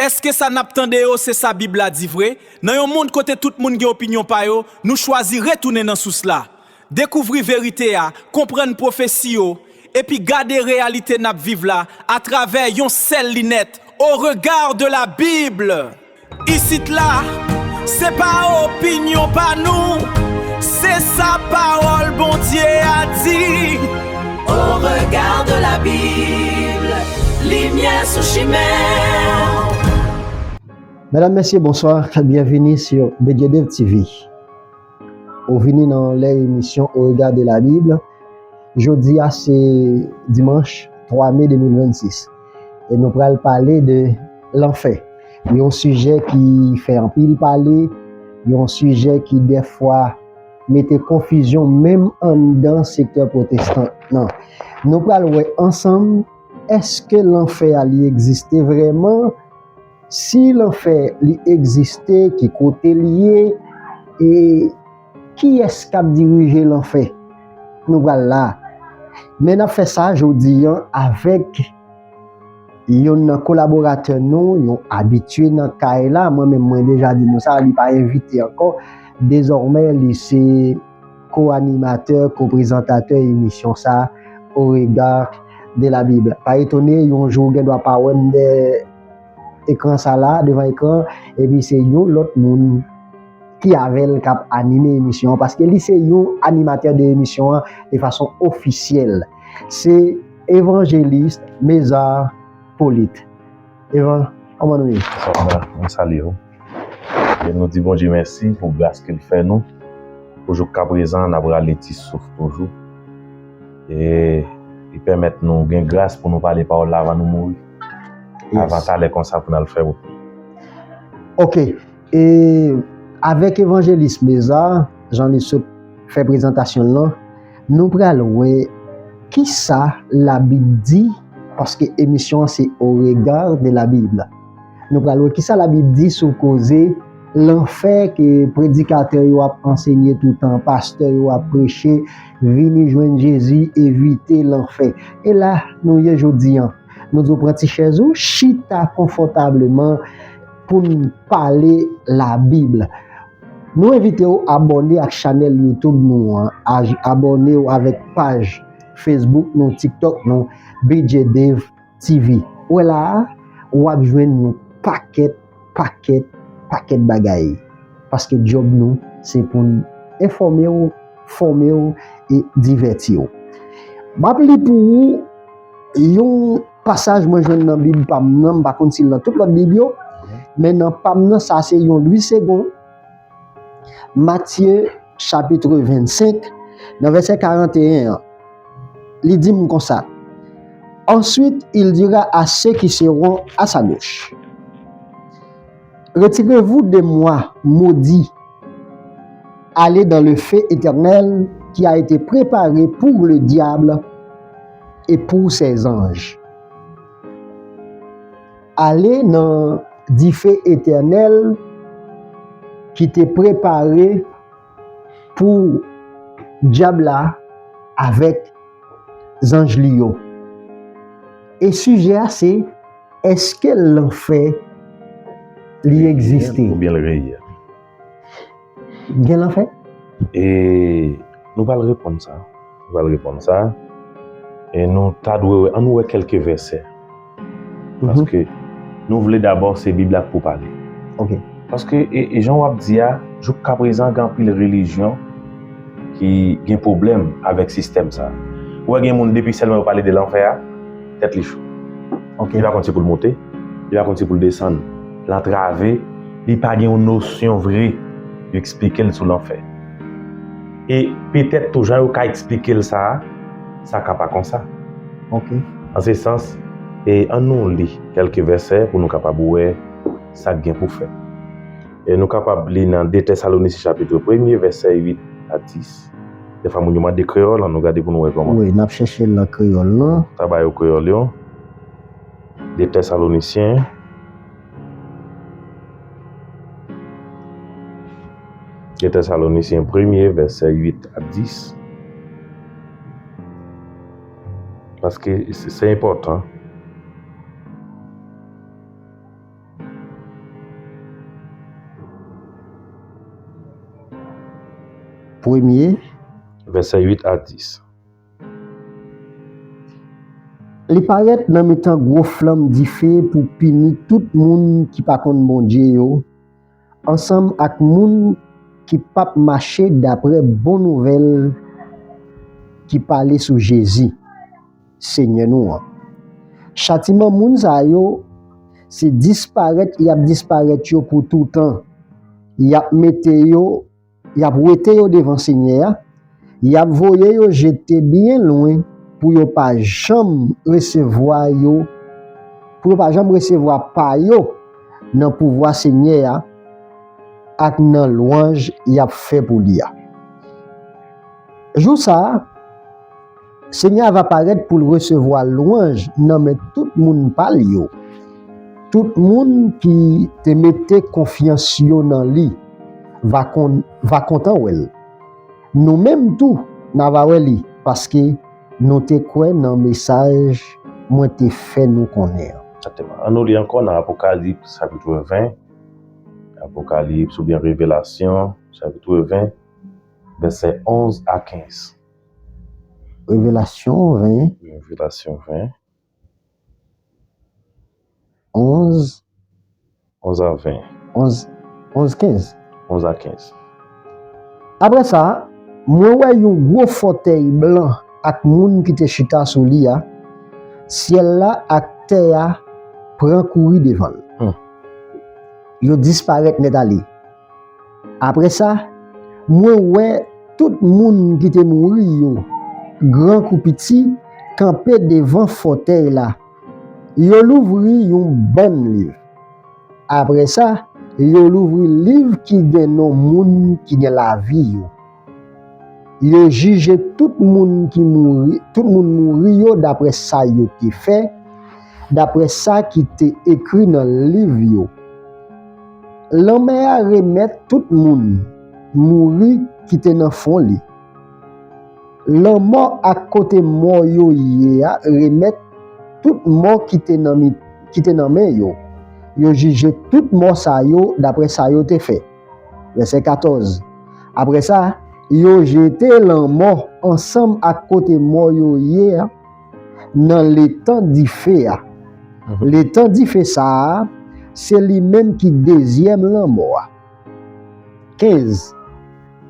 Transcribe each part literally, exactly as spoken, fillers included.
Èske sa n ap tande yo se sa Bib la di vre? Nan yon mond kote tout moun gen opinyon pa yo, nou chwazi retounen nan sous la, dekouvri verite a, konprann pwofesi yo, epi gade reyalite n ap viv la atravè yon sèl linèt, au regard de la Bible. Isit la, se pa opinyon pa nou, se sa pawòl Bondye a di. Au regard de la Bible, limyè sou chimen w. Medam, mesye, bonswa. Byenvini sou Bedjiedev T V. Ou vini nan lè emisyon Au regard de la Bible. Jodi a se dimanch twa me de mil vennsis. E nou pral pale de lanfè. Yon sijè ki fè anpil pale, yon sijè ki dèfwa mete konfizyon menm anndan sektè pwotestan nan. Nou pral wè ansanm, èske lanfè a li egziste vrèman? Si lanfè li egziste, ki kote li ye, e kiyès k ap dirije lanfè? Nou pral la. Men n ap fè sa jodi a avèk youn nan kolaboratè nou, yon abitye nan kay la. Mwen menm, mwen deja di nou sa, li pa envite ankò. Dezòmè, li se ko-animatè, ko-prezantatè emisyon sa, Au regard de la Bible. Pa etone, yon jou ou gen dwa pa wè m dèyè ekran sa la, devan ekran, epi se yon lòt moun ki avè l k ap anime emisyon an, paske li se yon animatè de emisyon an de fason ofisyèl. Se Evanjelis Mézard Polit. Evan, kòman nou ye? Sa va, mwen salye w. E nou di Bondye mèsi pou gras ke l fè nou. Pou jouska prezan, n ap rale ti souf toujou. E li pèmèt nou gen gras pou nou pale pawòl la avan nou mouri. Yes. Avan talè konsa pou n al fè wout. Ok. E avèk Evanjelis Mézard, jan li sot fè prezantasyon l lan, nou pral wè kisa Labib di, paske emisyon an se Au regard de la Bible. Nou pral wè kisa Labib di sou koze lanfè ke predikatè yo ap ansenye toutan, pastè yo ap preche, vini jwenn Jezi, evite lanfè. E la nou ye jodi a. Nou di w pran ti chèz ou, chita konfòtableman pou n pale Labib. Nou envite w abòne ak chanèl YouTube nou an, aj-, abòne w avèk paj Facebook nou, TikTok nou, B J Dev T V. Ou wè la a, w ap jwenn yon pakèt, pakèt, pakèt bagay. Paske djòb nou, se pou n enfòme w, fòme w e divèti w. M ap li pou ou yon pasaj mwen jwenn nan Bib pa m nan, m pa konn si l nan tout lòt Bib yo, men nan pa m nan, sa se yon Louis Segond, Matye, chapitre vennsenk, nan vèsè karanteyen an, li di m konsa, Ensuite, il dira à ceux qui seront à sa gauche, Retirez-vous de moi, maudits, allez dans le feu éternel qui a été préparé pour le diable et pour ses anges. Ale nan dife etènèl ki te prepare pou dyab la avèk zanj li yo. E sijè a se, èske lanfè li egziste? Oubyen l reyèl? Gen lanfè? E nou pral reponn sa. Nou pral reponn sa. E nou ta dwe wè, ann nou wè kèlke vèsè. Mhm. Paske nou vle dabò se Bib la k pou pale. Ok. Paske, e, e jan w ap di a, jouska prezan gen anpil relijyon ki gen pwoblèm avèk sistèm sa. Ou wè gen moun depi sèlman yo pale de lanfè a, tèt li cho. Ok. Li pa konn si pou l monte, li pa konn si pou l desann. L antrave, li pa gen yon nosyon vre yo eksplike l sou lanfè. E petèt tou, jan yo ka eksplike l sa a, sa ka pa konsa. Ok. An se sans, e ann nou li kèlke vèsè pou nou kapab wè sa k gen pou fèt. E nou kapab li nan de Tèsalonisyen chapit premye, vèsè uit a dis. Dèfwa moun yo mande kreyòl, ann nou gade pou nou wè kòman. Wi, n ap chèche l nan kreyòl lan. Ta ba yo kreyòl yo. De Tèsalonisyen. De Tèsalonisyen premye, vèsè uit a dis. Paske se, se enpòtan. Premye, vèsè uit a dis. Li parèt nan mitan gwo flanm dife pou pini tout moun ki pa konn Bondye yo, ansanm ak moun ki p ap mache daprè bon nouvèl ki pale sou Jezi, Senyè nou an. Chatiman moun sa yo se disparèt y ap disparèt yo pou toutan. Y ap mete yo, y ap wete yo devan Senyè a, y ap voye yo jete byen lwen pou yo pa janm resevwa yo, pou yo pa janm resevwa pa yo nan pouvwa Senyè a ak nan lwanj y ap fè pou li a. Jou sa a, Senyè a va parèt pou l resevwa lwanj nan men tout moun pa l yo. Tout moun ki te mete konfyans yo nan li va, kon, va kontan wè l. Nou menm tou, n a va wè li, paske nou te kwè nan mesaj mwen te fè nou konnen an. Egzakteman. Ann nou li ankò nan Apokalips chapit ven, Apokalips oubyen Revelasyon chapit ven, vèsè onz a kenz. Revelasyon ven. Revelasyon ven. Onz. Onz a ven. Onz, onz kenz. Onz a kenz. Apre sa, mwen wè yon gwo fòtèy blan ak moun ki te chita sou li a. Syèl la ak tè a pran kouri devan l. Hmm. Yo disparèt nèt ale. Apre sa, mwen wè tout moun ki te mouri yo, gran kou piti, kanpe devan fòtèy la. Yo louvri yon bann liv. Apre sa, yo louvri liv ki gen non moun ki gen lavi yo. Yo jije tout moun ki mouri, tout moun mouri yo daprè sa yo te fè, daprè sa ki te ekri nan liv yo. Lanmè a remèt tout moun mouri ki te nan fon li. Lanmò ak kote mò yo ye a remèt tout mò ki te nan mi-, ki te nan men yo. Yo jije tout mò sa yo daprè sa yo te fè. Vèsè katòz. Apre sa, yo jete lanmò ansanm ak kote mò yo ye a nan letan dife a. Mhm. Letan dife sa a, se li menm ki dezyèm lanmò a. Kenz.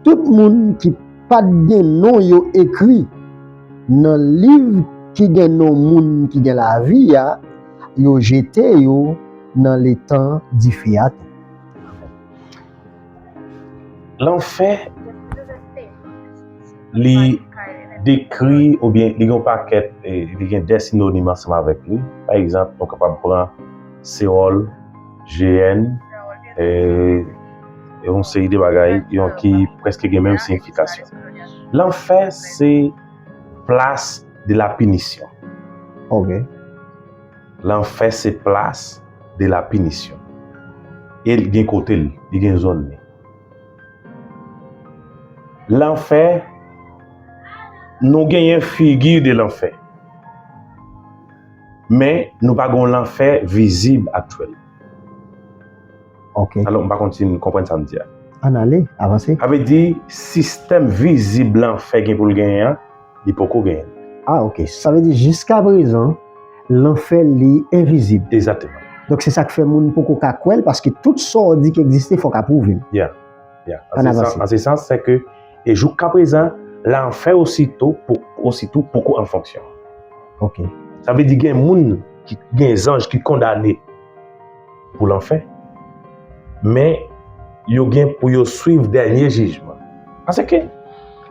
Tout moun ki pa t gen non yo ekri nan liv ki gen non moun ki gen lavi a, yo jete yo nan letan dife a tou. Lanfè, li dekri oubyen li gen yon pakèt, e, li gen de sinonim ansanm avèk li. Pa egzanp, nou kapab pran Sewòl, Jeyèn, e, e yon seri de bagay yon ki prèske gen menm siyifikasyon. Lanfè se place de la punition. Ok. Lanfè se place de la punition. E l gen kote l, li gen zòn li. Lanfè, nou genyen figi de lanfè. Men, nou pa gen yon lanfè vizib aktyèl. Ok. Alò, m pa konn si n konprann sa m di a. Ann ale, avanse. Sa vle di, sistèm vizib lanfè gen pou l genyen an, li poko genyen. Ah, ok. Sa vle di, jiskaprezan, lanfè, li envizib. Egzakteman. Donk, se sa k fè moun poko ka kwè l, paske tout sa w di ki egziste, fò w ka pwouve l. Yeah. Yeah. Ann avanse. An se sans, se ke, e joukaprezan, lanfè ositou, po-, ositou poko an fonksyon. Ok. Sa vle di, gen moun, ki, gen zanj ki kondane pou lanfè, men yo gen pou yo swiv dènye jijman. Paske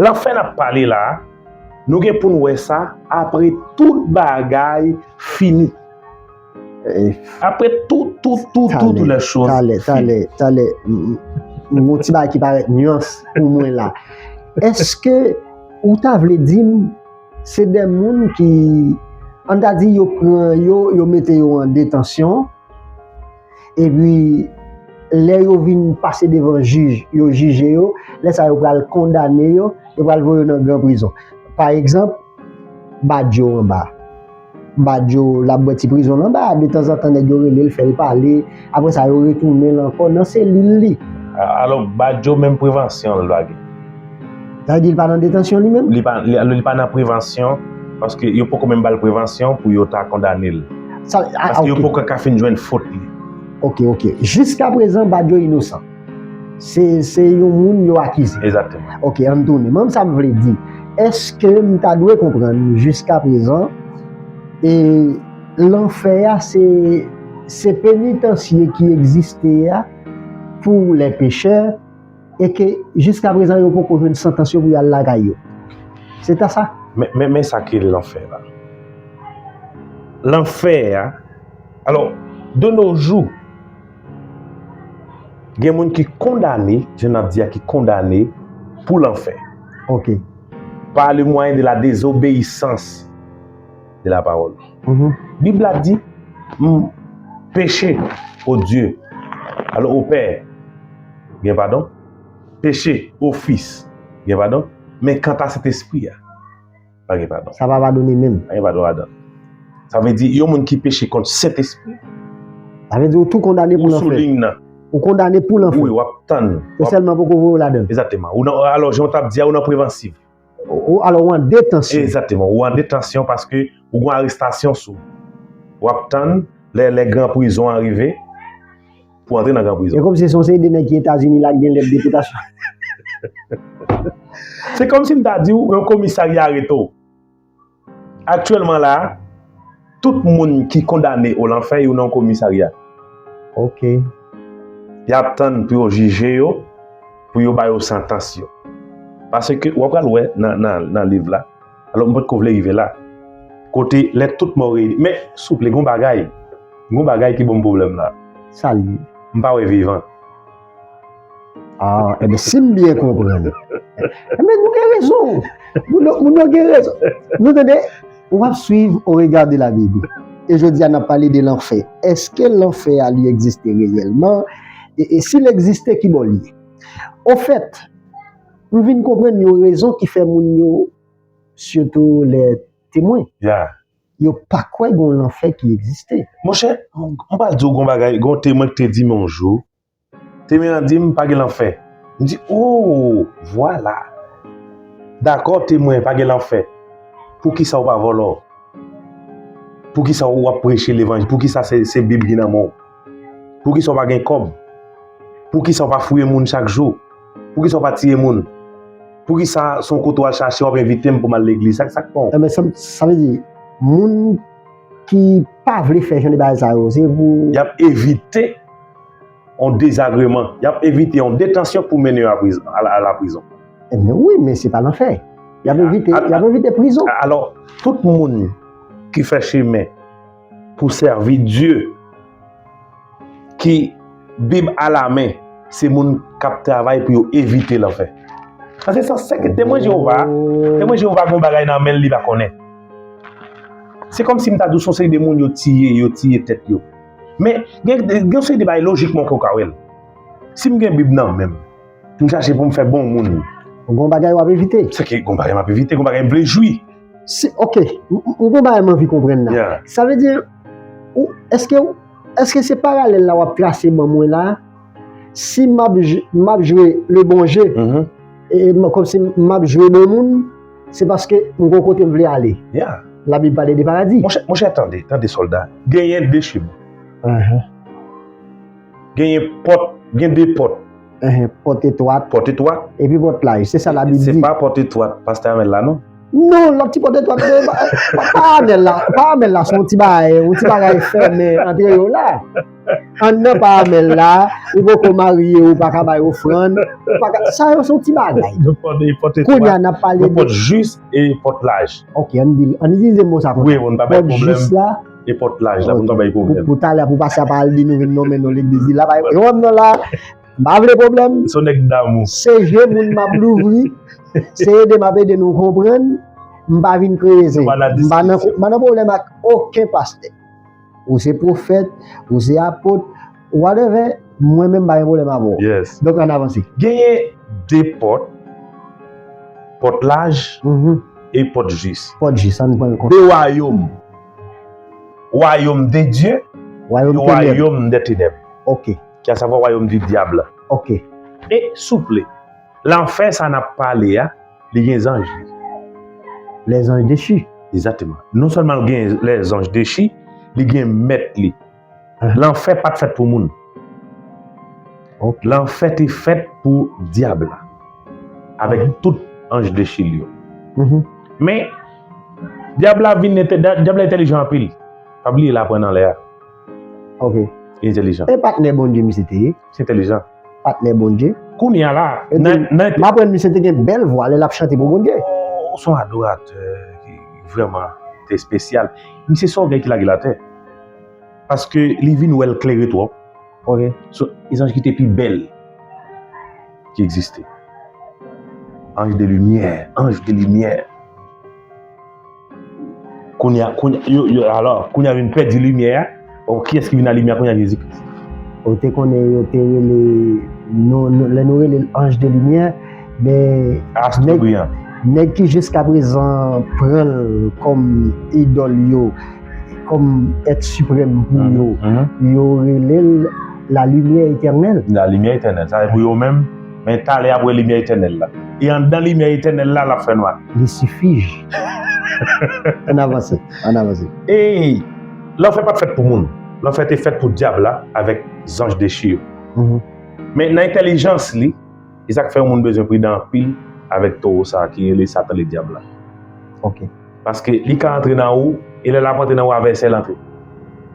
lanfè n ap pale la a, nou gen pou n wè sa apre tout bagay fini. Eh, apre tout, tout, tout, tout, talè, tout lè choz talè, fini. Talè, talè, m, m, m, yon ti bagay ki parèt nyans pou mwen la. Èske ou ta vle di m se de moun ki, ann ta di, yo pran yo, yo mete yo an detansyon, epi lè yo vin pase devan jij, yo jije yo, lè sa yo pral kondane yo, yo pral voye yo nan gran prizon. Pa egzanp, Badjo anba. Badjo, l ap bwè ti prizon l anba, detanzantan nèg yo rele l, fè l pale, apre sa yo retounen l ankò nan selil li. A-, alò, Badjo menm prevansyon l pa gen. Sa vle di li pa nan detansyon li menm? Li pa, li, li pa nan prevansyon, paske yo poko menm ba l prevansyon pou yo ta kondane l. Sa, ah, paske yo ok. Poko ka fin jwenn fot li. Ok, ok. Jiska prezan, Badio inosan. Se, se yon moun yo akize. Egzakteman. Ok, ann tounen. Menm sa m vle di. Èske m ta dwe konprann jiska prezan, e lanfè a, se, se penitansye ki egziste a pou lè pechè, e ke jiska prezan yo poko jwenn santans yo pou y al lakay yo. Se ta sa? Men, men, men sa ki lanfè la. Lanfè a, alò, de nos jours, gen moun ki kondane, jan n ap di a, ki kondane pou lanfè. Ok. Par le moyen de la désobéissance de la parole. Bib la di, m peche, o Dye. Alò, o Pè, gen padon. Peche, o Fis, gen padon. Men kanta Sentespri a, pa gen padon. Sa pa padone menm. Pa gen padon ladan. Sa vle di, yon moun ki peche kont Sentespri. Sa vle di, ou tou kondane pou lanfè. Ou sou liy nan. Ou kondane pou lanfè. Wi, w ap tann. Yo sèlman poko voye w ladan. Egzakteman. Ou nan, alò, jan w t ap di a, ou nan prevansiv. Ou, alò, ou an detansyon. Egzakteman. Ou an detansyon paske ou gen arestasyon sou ou. W ap tann lè, lè gran prizon an rive pou antre nan gran prizon. E kòmsi se yon seri de nèg ki Etazini la ki gen lèt depotasyon. Se kòmsi m ta di w, yon komisarya arete w. Aktyèlman la, tout moun ki kondane o lanfè, yo nan yon komisarya. Ok. Y ap tann pou yo jije yo, pou yo ba yo santans yo. Paske, w ap pral wè nan, nan, nan liv la, alò, m potko vle rive la. Kote, lè tout mò reyini. Men, souple, gon bagay. Gon bagay ki ban m pwoblèm la. Sa l ye? M pa wè vivan. Ah, enben, si m byen konprann. Enben, nou gen rezon. Moun yo, moun yo gen rezon. Nou tande, w ap swiv Au regard de la Bible. E jodi a, n ap pale de lanfè. Èske lanfè a, li egziste reyèlman? E, e si l egziste, ki bò l ye? Ofèt, m vin konprann yon rezon ki fè moun yo, sitou lè temwen, yo pa kwè gen yon lanfè ki egziste. Monchè, m pral di w gon bagay, gon temwen ki te di m yon jou, temwen an di m pa gen lanfè. M di, oh, vwala. Dakò, temwen, pa gen lanfè. Poukisa w pa vòlò? Poukisa w ap preche levanjil? Poukisa se, se Bib ki nan men w? Poukisa w pa gen kòb? Poukisa w pa fouye moun chak jou? Poukisa w pa tiye moun? Poukisa se yon kote w al chache, w ap envite m pou m al legliz? Sa, sa k pran w? Enben, sa, sa vle di, moun ki pa vle fè jan de bagay sa yo, se pou. Y ap evite yon dezagreman. Y ap evite yon detansyon pou mennen yo a prizon, a la, a la prizon. Enben wi, men se pa lanfè. Y ap evite, y ap evite prizon. Alò, tout moun ki fè chemen pou sèvi Dye, ki Bib alamen, se moun k ap travay pou yo evite lanfè. Nan se sans, se ke Temwen Jewova, Temwen Jewova gen yon bagay nan men l li pa konnen. Se kòmsi m ta di w se yon seri de moun yo tiye, yo tiye tèt yo. Men, gen, gen yon seri de bagay lojikman ke w ka wè l. Si m gen Bib nan men m, m chache pou m fè bon moun. Ou gen yon bagay w ap evite. Se ke gen yon bagay m ap evite, gen yon bagay m vle jwi. Si, ok, m, m, m gen yon bagay m anvi konprann la. Yeah. Sa vle di, ou, èske, èske se paralèl la w ap trase ban mwen la? Si m ap, j- m ap jwe le bon jeu, Mhm. e, m- kòmsi m ap jwe bon moun, se paske m gen yon kote m vle ale. Yeah. Labib pale de paradi. Monchè, monchè, tande, tande sòlda. Genyen de chemen. Ahan. Genyen pòt, gen de pòt. Ahan, pòt etwat. Pòt etwat. Epi pòt laj. Se sa Labib di. Se pa pòt etwat, pastè Amèl la, non? Non, lòt ti pòt etwat, pa, pa, pa Amèl la. Pa Amèl la, se yon ti bagay, yon ti bagay fèmen antre yo la. Anndan pa Amèl la, ou poko marye, ou pa ka bay ofrann. Ou pa ka, sa yo se yon ti bagay. Kounye a, n ap pale de. Pòt jis e pòt laj. Ok, ann di, ann itilize mo sa konsa. Wi, pou n pa bay pwoblèm. Pòt jis la. E pòt laj la, pou n pa bay pwoblèm. Pou, pou talè, pou pastè a pa al di nou vin nonmen non legliz li la, pa gen pwoblèm non la. M pa vle pwoblèm. Se yon nèg damou. Se je moun m ap louvri. Se ede m ap ede nou konprann. M pa vin kreye zen. M pa nan diskisyon. M pa nan pwoblèm ak okenn pastè. Ou se pwofèt, ou se apot, whatever, mwen menm m pa gen pwoblèm avè w. Yes. Donk, ann avanse. Genyen de pòt, pòt laj Mhm. e pòt jis. Pòt jis, ann pran l konsa. De wayòm. Wayòm de Dye, Wayòm e tenèb. Wayòm de tenèb. Ok. Ki a savwa wayòm di dyab la. Ok. E, souple, lanfè sa n ap pale a, li gen zanj li. Les anges déchus. Egzakteman. Non sèlman l gen les anges déchus, li gen mèt li. Lanfè pa t fèt pou moun. Lanfè te fèt pou dyab la. Avèk tout anj dechi l yo. Men, dyab la vin, dyab la entèlijan anpil. Pa bliye l aprann anlè a. Ok. Li entèlijan. E patnè Bondye misye te ye? Li entèlijan. Patnè Bondye. Kounye a la, nan, nan, M aprann misye te gen bèl vwa lè l ap chante pou Bondye. Oh, se yon adoratè ki vrèman te espesyal. Misye se yon gay ki lage l atè. Paske li vin wè l klere twòp. Ok. So, e zanj ki te pi bèl ki egziste. Ange de lumière, ange de lumière. Kounye a, kounye a, yo, yo, alò, kounye a vin pèdi limyè a. Bon, kiyès ki vin a limyè a kounye a? Jezi Kris. Ou te konnen yo te rele, nou, nou, lè nou rele l ange de lumière, men Astro nèg, brillant. Nèg ki jiska prezan pran l kòm idòl yo, kòm èt siprèm pou yo, yo rele l la lumière éternelle. La lumière éternelle. Sa se pou yo menm, men talè ap wè limyè etènèl la. E anndan limyè etènèl la, l ap fè nwa. Li sifij. Ann avanse, ann avanse. E lanfè pa t fèt pou moun. Lanfè te fèt pou dyab la avèk zanj dechi yo. Men nan entèlijans li, e sa k fè yon moun bezwen pridan anpil avèk towo sa a ki rele Satan Ledyab la. Ok. Paske li ka antre nan ou, e lè l ap antre nan ou a vèsè l antre.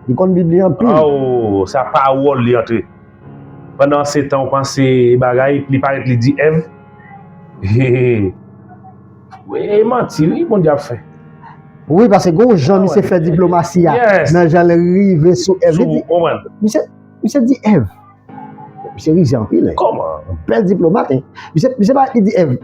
Li konn Bib li anpil. Oh, sa pawòl li antre. Pandan se tan ou panse bagay, li parèt li di Èv. E manti, wi, Bondye ap fè. Wi, paske gon jan misye fè diplomasi a, nan jan l rive sou Èv. Li di, misye, misye di Èv. Misye rize anpil. Kòman? Bèl diplomat, hein. Misye, misye parèt li di Èv,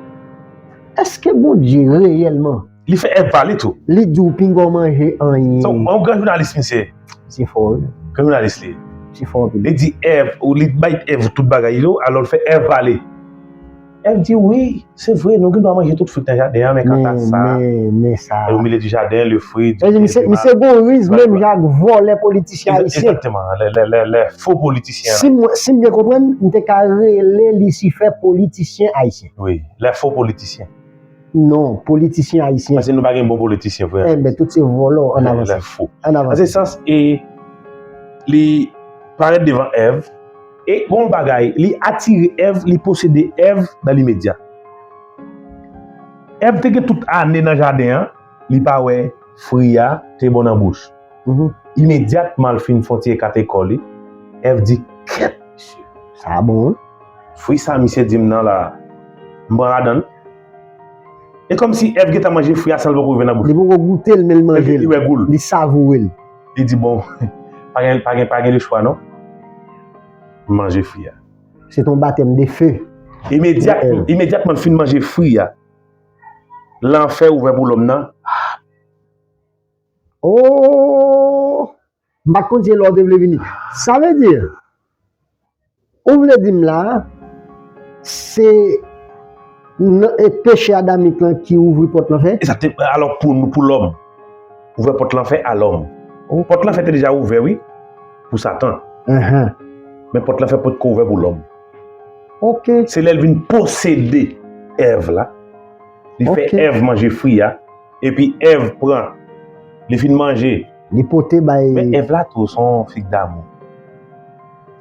èske Bondye reyèlman Li fè Èv pale tou. Li di w pinga w manje anyen. Se yon gran jounalis misye. Misye fò wi. Gran jounalis li. Misye fò anpil. Li di Èv, ou li bay Èv tout bagay yo, alò l fè Èv pale. Èv di wi, se vre, nou gen dwa manje tout fwi nan jaden an, men kanta sa, men, men sa. Au milieu du jardin, le fruit du Misye, misye gon riz menm jan ak vòlè politisyen ayisyen. Exactement, les, les, les, les faux politiciens. Si mwen, si m byen konprann, m te ka rele Lisifè politisyen ayisyen. Wi, les faux politiciens. Non, politisyen ayisyen. Paske nou pa gen bon politisyen, frè. Enben, tout se vòlò, ann avanse. Lè fo. Ann avanse. Nan se sans, e li parèt devan Èv, e gon bagay, li atire Èv, li posede Èv nan limedya. Èv te gen tout ane nan jaden an, li pa wè fwi a te bon nan bouch. Imedyatman, l fin fè yon ti ekate kò li, Èv di, kèt, mesye. Sa bon, wi. Fwi sa misye di m nan la, m pran ladan l. E kòmsi Èv gentan manje fwi a san l poko rive nan bouch. Li poko goute l, men l manje l. Li wè gou l. Li savoure l. Li di, bon, pa gen, pa gen, pa gen lechwa non. M manje fwi a. Se t on batèm de fe. Imedyat, imedyatman l fin manje fwi a, lanfè ouvè pou lòm nan. Oh! M pa t konn se la w te vle vini. Sa vle di, ou vle di m la, se nan, e peche adamik lan ki ouvri pòt lanfè? Egzakte, alò pou nou, pou lòm, ouvè pòt lanfè a lòm. Pòt lanfè te deja ouvè, wi, pou Satan. Men pòt lanfè potko ouvè pou lòm. Ok. Se lè l vin posede Èv la. Li fè Èv manje fwi a. Epi Èv pran. Li fin manje. Li pote bay. Men Èv la tou se yon fig damou.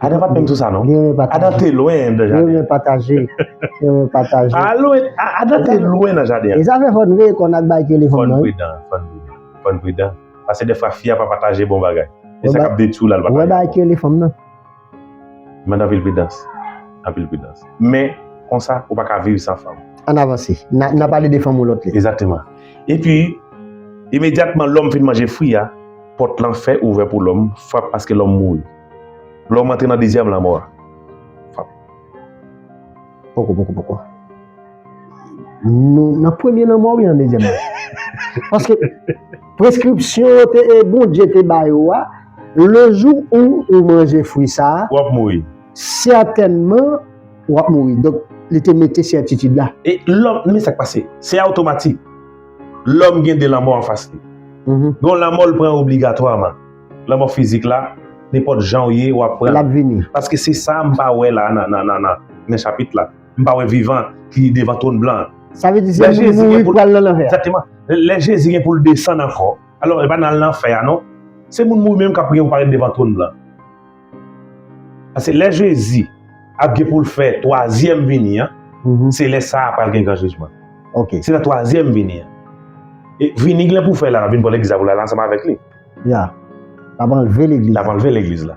Adan pa t menm sou sa non. Li renmen pataje. Adan te lwen nan jaden. Li renmen pataje. Li renmen pataje. A lwen, Adan te lwen nan jaden. E sa fè fò n veye kò n ak bagay ki rele fanm nan. Fò n pridan, fò n pridan. Fò n pridan. Paske dèfwa fi a pa pataje bon bagay. E sa k ap detwi w la l pataje. Ou wè bagay ki rele fanm nan. Mande anpil pridans. Anpil pridans. Men, konsa, ou pa ka viv san fanm. Ann avanse. N a, n a pale de fanm yon lòt lè. Egzakteman. Epi, imedyatman lòm fin manje fwi a, pòt lanfè ouvè pou lòm, frap paske lòm mouri. Lòm antre nan dezyèm lanmò a. Frap. Poko, poko, poko. Nou nan premye lanmò oubyen nan dezyèm lanmò? Paske preskripsyon yo te, e Bondye te ba yo a, le jou ou ou manje fwi sa a, w ap mouri. Sètènman, w ap mouri. Donk, li te mete sètitid la. E lòm, men sa k pase, se a otomatik. Lòm gen de lanmò anfas li. Gon lanmò l pran obligatwaman. Lanmò fizik la, nenpòt jan w ye, w ap pran. L ap vini. Paske se sa m pa wè la nan, nan, nan, nan, nan chapit la. M pa wè vivan ki devan twòn blan an. Sa vle di se moun mouri k pral nan lanfè a. Egzakteman. Lè Jezi gen pou l desann ankò, alò, e pa nan lanfè a, non. Se moun mouri menm k ap gen pou parèt devan twòn blan. Paske lè Jezi ap gen pou l fè twazyèm vini an, se lè sa a pral gen gran jijman. Se nan twazyèm vini an. E vini l gen pou fè la, l ap vin pran legliz la pou l al ansanm avèk li. Ya. L ap anlve legliz la. L ap anlve legliz la.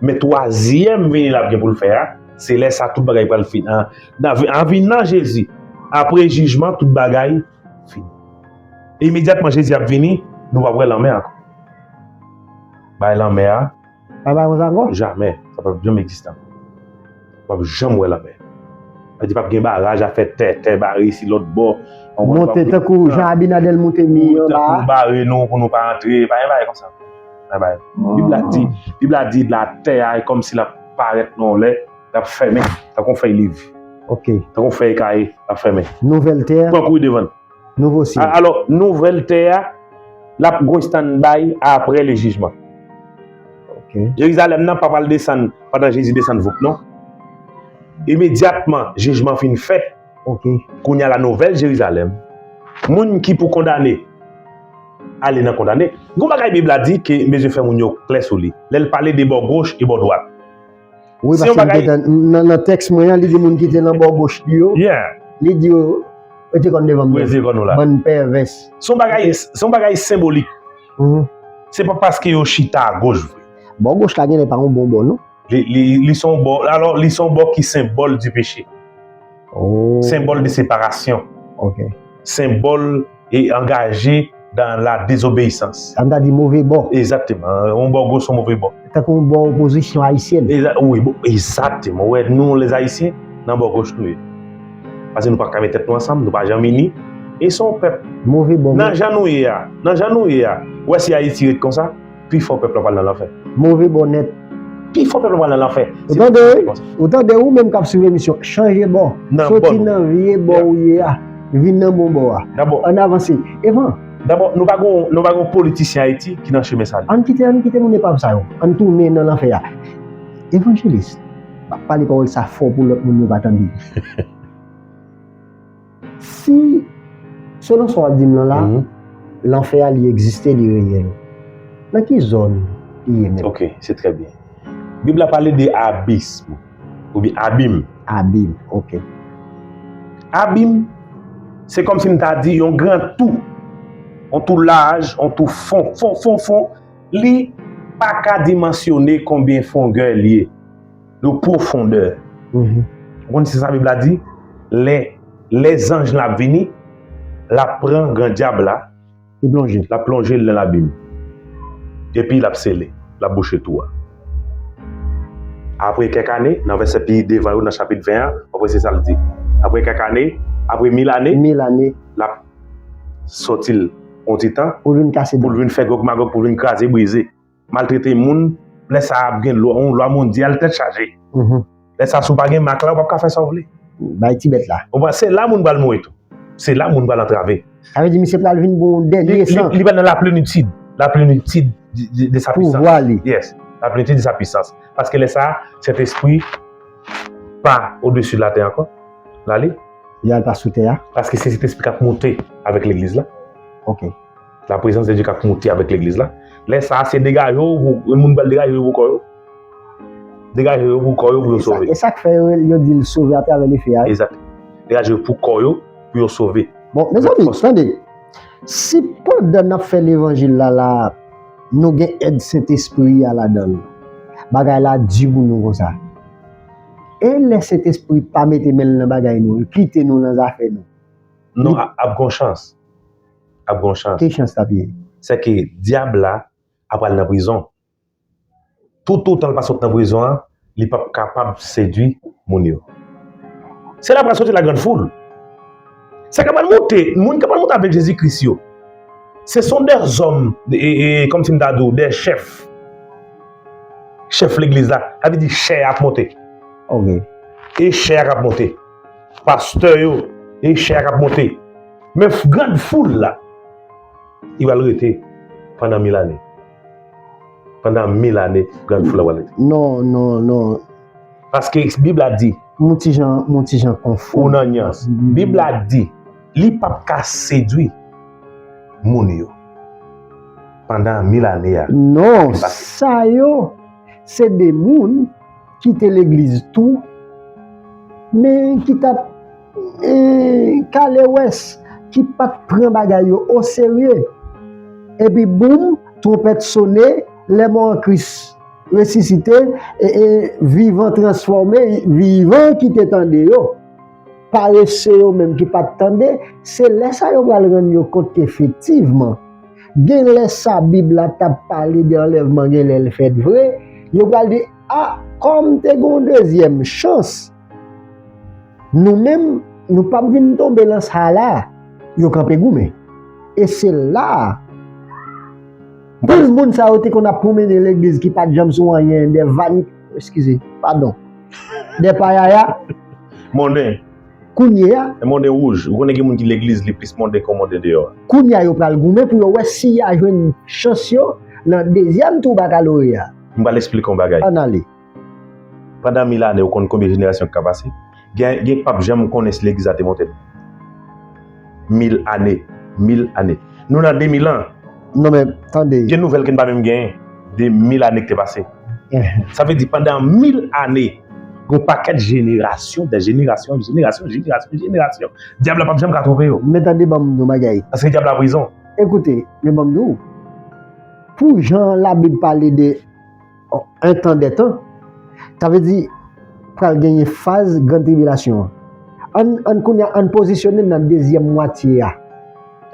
Men twazyèm vini l ap gen pou l fè a, se lè sa tout bagay pral fini. An, an vin nan Jezi, apre jijman, tout bagay fini. Imedyatman Jezi ap vini, nou p ap wè lanmè ankò. Bay lanmè a, pa bay konsa ankò? Jamè. Sa p ap janm egziste ankò. W ap janm wè lanmè. Sa di p ap gen baraj, afè tè, tè bare isi lòt bò. Monte tankou jan Abinadèl monte mi an la. Tankou bare nou pou nou pa antre, pa gen bagay konsa. Pa gen bagay. Bib la di, Bib la di latè a e kòmsi l ap parèt nan yon lè, l ap fèmen, tankou yon fèy liv. Ok. Tankou yon fèy kaye, l ap fèmen. Nouvèl tè. Pran kouri devan l. Nouvo syèl. A- Alò, nouvèl tè a, l ap gon standby apre le jijman. Ok. Jerizalèm nan pa pral desann pandan Jezi desann voup, non. Imedyatman jijman fin fèt, ok, kounye a la nouvèl Jerizalèm, moun ki pou kondane, ale nan kondane. Gon bagay Bib la di ke m bezwen fè moun yo klè sou li. Lè l pale de bò goch e bò dwat. Wi, paske m te tann nan, nan tèks mwen an, li di moun ki te nan bò goch li yo, li di yo, rete kòn devan m. Rete kòn nou la. Bann pèvès. Se yon bagay, se yon bagay senbolik. Se pa paske yo chita agoch vre. Bò goch la genlè pa yon bon bò, non? Li, li, li se yon bò, alò, li se yon bò ki senbòl di peche. Senbòl de separasyon. Ok. Senbòl e angaje dans la désobéissance. Sa vle di move bò. Egzakteman. Yon bò goch, yon move bò. Tankou yon bò opozisyon ayisyèn. Wi, egzakteman. Ou wè, nou, les Haïtiens, nan bò goch nou ye. Paske nou pa ka met tèt nou ansanm, nou pa janm ini. E se yon pèp. Move bò. Nan jan nou ye a, nan jan nou ye a, ou wè si Ayiti ret konsa, pifò pèp la pral nan lanfè. Move bò nèt. Pifò pèp la pral nan lanfè. Ou tande, wi? Ou tande, ou menm k ap swiv emisyon, chanje bò. Soti nan vye bò ou ye a, vin nan bon bò a. Ann avanse. Evan. Dabò, nou pa gon, nou pa gon politisyen Ayiti ki nan chemen sali. Ann kite, ann kite moun epav sa yo. Ann tounen nan lanfè a. Evanjelis, m ap pale pawòl sa fò pou lòt moun yo pa tande. Si, selon sa w ap di m lan la, lanfè a li egziste, li reyèl. Nan ki zòn li ye menm? Ok, se trè byen. Bib la pale de abism, oubyen abim. Abim, ok. Abim, se kòmsi m ta di yon gran tou. Yon tou laj, yon tou fon, fon, fon, fon. Li pa ka dimansyone konbyen fongè li ye. De profondeur. Ou konn se sa Bib la di? Lè, lè zanj la ap vini, l ap pran gran dyab la, li plonje, l ap plonje l nan labim. Epi l ap sele, l ap bouche tou a. Apre kèk ane, nan vèsè pi devan yo, nan chapit ven an, w ap wè se sa l di. Apre kèk ane, apre mil ane, mil ane, l ap sòti l yon ti tan pou l vin kase dan, pou l vin fè Gòg Magòg, pou l vin kraze brize. Maltrete moun, lè sa a ap gen lwa, yon lwa mondyal tèt chaje. Lè sa a, si w pa gen mak la, ou p ap ka fè sa w vle. Bay ti bèt la. Ou konprann? Se la moun pral mouri tou. Se la moun pral antrave. Sa vle di misye pral vin gon dènye san. Li, li, li pral nan la plenitid. La plenitid de, de, de sa pisans. Pouvwa li. Yes. La plenitid de sa pisans. Paske lè sa a, Sentespri pa odesi latè ankò. L ale. Li al pa sou tè a. Paske se Sentespri k ap monte avèk legliz la. Ok. La prezans de Dye k ap monte avèk legliz la. Lè sa a, se degaje w pou, moun pral degaje yo pou kò yo. Degaje yo pou kò yo pou yo sove. E sa k fè yo, yo di l sove atravè lefe a. Egzakteman. Degaje yo pou kò yo pou yo sove. Bon, mezanmi, tande. Si pandan n ap fè levanjil la, la, nou gen èd Sentespri a ladan l, bagay la di pou nou konsa. E lè Sentespri pa mete men l nan bagay nou, li kite nou nan zafè nou. Non, ap gon chans. Ap gon chans. Ki chans l ap ye? Sèke dyab la ap pral nan prizon. Toutotan l pa sot nan prizon an, li p ap kapab sedui moun yo. Se la pral soti la grande foule. Sa k ap pral monte, moun k ap pral monte avèk Jezi Kris yo, se son dè zòm, e, e, kòmsi m ta di w, dè chèf. Chèf legliz la, sa vle di chè a ap monte. Ok. E chè a k ap monte. Pastè yo, e chè a k ap monte. Men grande foule la, li pral rete pandan mil ane. Pandan mil ane, grande foule la pral rete. Non, non, non. Paske Bib la di. Mon ti jan, mon ti jan konfòm. Ou nan nyans. Bib la di, Li p ap ka sedui moun yo pandan mil ane a. Non, sa yo, se de moun ki te legliz tou, men ki t ap e, kale wès, ki pa t pran bagay yo oserye. Epi boum, twonpèt sone, lèmò an Kris resisite, e, e, vivan transfòme, vivan ki te tande yo. Parese yo menm ki pa t tande, se lè sa yo pral rann yo kont ke efektivman, gen lè sa Bib la t ap pale de anlèvman, gen lè l fèt vre, yo pral di, a, kòm te gen yon dezyèm chans, nou menm, nou p ap vin tonbe lan sa la, yo kanpe goumen. E se la a, pil moun sa yo te konn ap pwonmennen legliz ki pa t janm sou anyen, de vani, eskize, padon, de payaya. Monnen. Kounye a, E monnen wouj. Ou konnen gen moun ki legliz li plis monnen ke monnen deyò a. Kounye a yo pral goumen pou yo wè si y a jwenn chans yo nan dezyèm tou bakaloreya. M pral eksplike yon bagay. Ann ale. Pandan mil ane, ou konn konbyen jenerasyon ki ka pase? Gen, gen k p ap janm konnen si legliz la te monte. Mil ane. Mil ane. Nou nan de mil an. Non, men, tande. Gen nouvèl ke n pa menm genyen de mil ane ki te pase. Sa vle di, pandan mil ane, gen yon pakèt jenerasyon, de jenerasyon, jenerasyon, jenerasyon, jenerasyon. Dyab la p ap janm ka twonpe yo. Men tande, ban m yon bagay. Paske dyab la prizon. Ekoute, men ban m di w, pou jan Labib pale de en tan dè tan, sa vle di, pral genyen faz grann tribilasyon an. Ann, ann kounye a, ann pozisyone nan dezyèm mwatye a.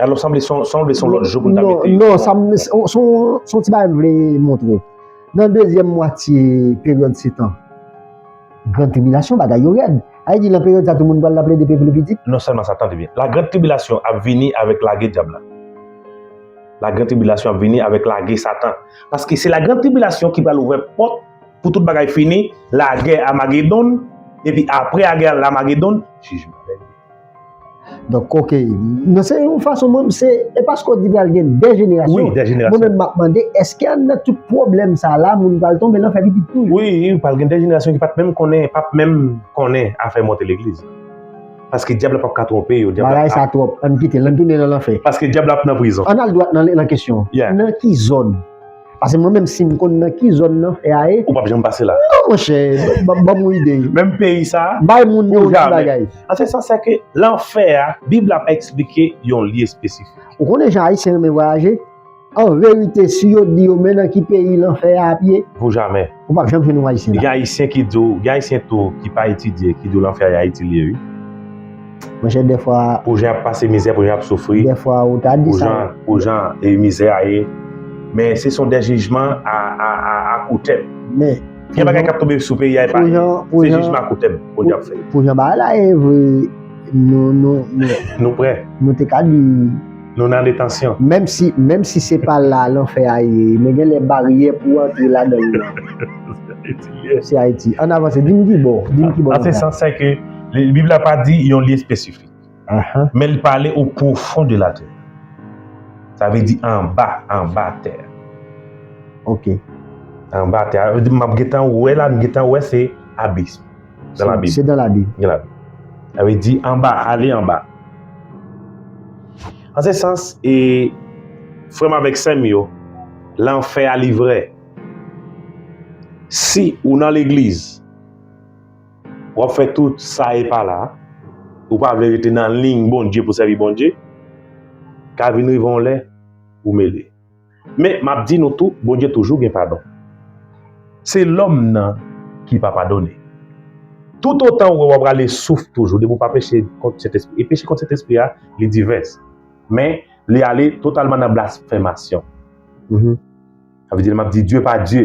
Alò, sanble son, sanble son lòt jou pou n ta Non, mete. non, sa m- se yon se yon ti bagay m vle montre w. Nan dezyèm mwatye peryòd setan, grann tribilasyon, bagay yo rèd. Sa vle di, nan peryòd sa, tout moun pral ap plede pe pli pitit. Non sèlman sa, tande byen. La grande tribulation ap vini avèk lage dyab la. La grande tribulation ap vini avèk lage Satan. Paske se la grande tribulation ki pral ouvè pòt pou tout bagay fini, lagè Amagedon, epi apre lagè Amagedon, jijman. Donk, oke. Non, se yon fason, mwen, se, e paske w di pral gen de jenerasyon. Wi, de jenerasyon. Mwen menm, m ap mande, èske anndan tout pwoblèm sa la, moun pral tonbe nan fè pitit tou? Wi, wi, pral gen de jenerasyon ki pa t menm konnen, p ap menm konnen afè monte legliz. Paske dyab la p ap ka twonpe yo. Dyab la Bagay sa twòp, ann kite l, ann tounen nan lanfè. Paske dyab la ap nan prizon. Ann al dwat nan, nan kesyon. Yeah. Nan ki zòn? Paske mwen menm, si m konn nan ki zòn lanfè a ye, Ou p ap janm pase la. Non, monchè, ban ban m yon ide. Menm peyi sa, Bay moun yo Ou ti jamè. bagay. An se sans ke lanfè a, Bib la pa eksplike yon lye espesifik. Ou konnen jan Ayisyen renmen vwayaje? An verite, si yo di yo men nan ki peyi lanfè a ap ye, Pou jamè. ou p ap janm jwenn yon Ayisyen la. Gen Ayisyen ki di w, gen Ayisyen tou ki pa etidye, ki di w lanfè a Ayiti li ye, wi. Monchè, dèfwa, Pou jan y ap pase mizè, pou jan y ap soufri, dèfwa, ou ta di pou sa. jan, pou jan e mizè a ye. Men se son de jijman a, a, a, a koutèt. Men, Gen bagay k ap tonbe sou peyi a, e pa, Pou jan, pou se jan, jijman a koutèt Bondye ap fè. Pou jan bagay la ye vre, nou, nou, nou, Nou prè, nou te ka di, nou nan detansyon. menm si, menm si se pa la lanfè a ye, men gen lè baryè pou antre ladan l nan. Se Ayiti. Ann avanse, di m ki bò, di m ki bò An se lanfè a. Sans, se ke li- Bib la pa di yon lye espesifik, Ahan, men li pale au profond de la terre. Sa vle di anba, anba tè. ok. Anba tè. Sa vle di m ap gentan wè la, m gentan wè se abis. Dans la Bible. Se dans la Bible. Dans la Bible. Sa vle di anba, ale anba. An se sans, e frè m avèk sè m yo, lanfè a li vrè. Si ou nan legliz, w ap fè tout sa e pa la, ou pa vle rete nan liy Bondye pou sèvi Bondye, ka vin rive yon lè, ou mele. Men, m ap di nou tou, Bondye toujou gen padon. Se lòm nan ki pa padone. Toutotan ou wè w ap rale souf toujou, depi w pa peche kont Sentespri. E peche kont Sentespri a, li divès. Men, li ale totalman nan blasfèmasyon. Mhm. Sa vle di, lè m ap di Dye pa Dye,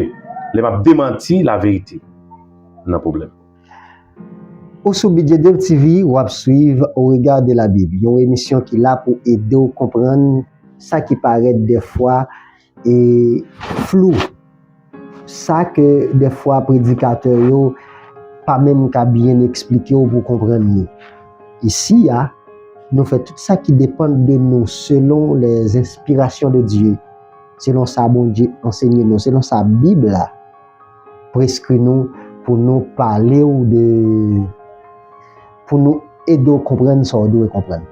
lè m ap demanti laverite, m nan pwoblèm. Ou sou B J W T V, w ap swiv Au regard de la Bible, yon emisyon ki la pou ede w konprann sa ki parèt dèfwa e flou, sa ke dèfwa predikatè yo pa menm ka byen eksplike w pou konprann li. Isi a, nou fè tout sa ki depann de nou selon les inspirations de Dieu, selon sa Bondye ansenye nou, selon sa Bib la preskri nou pou nou pale w de, pou nou ede w konprann sa w dwe konprann.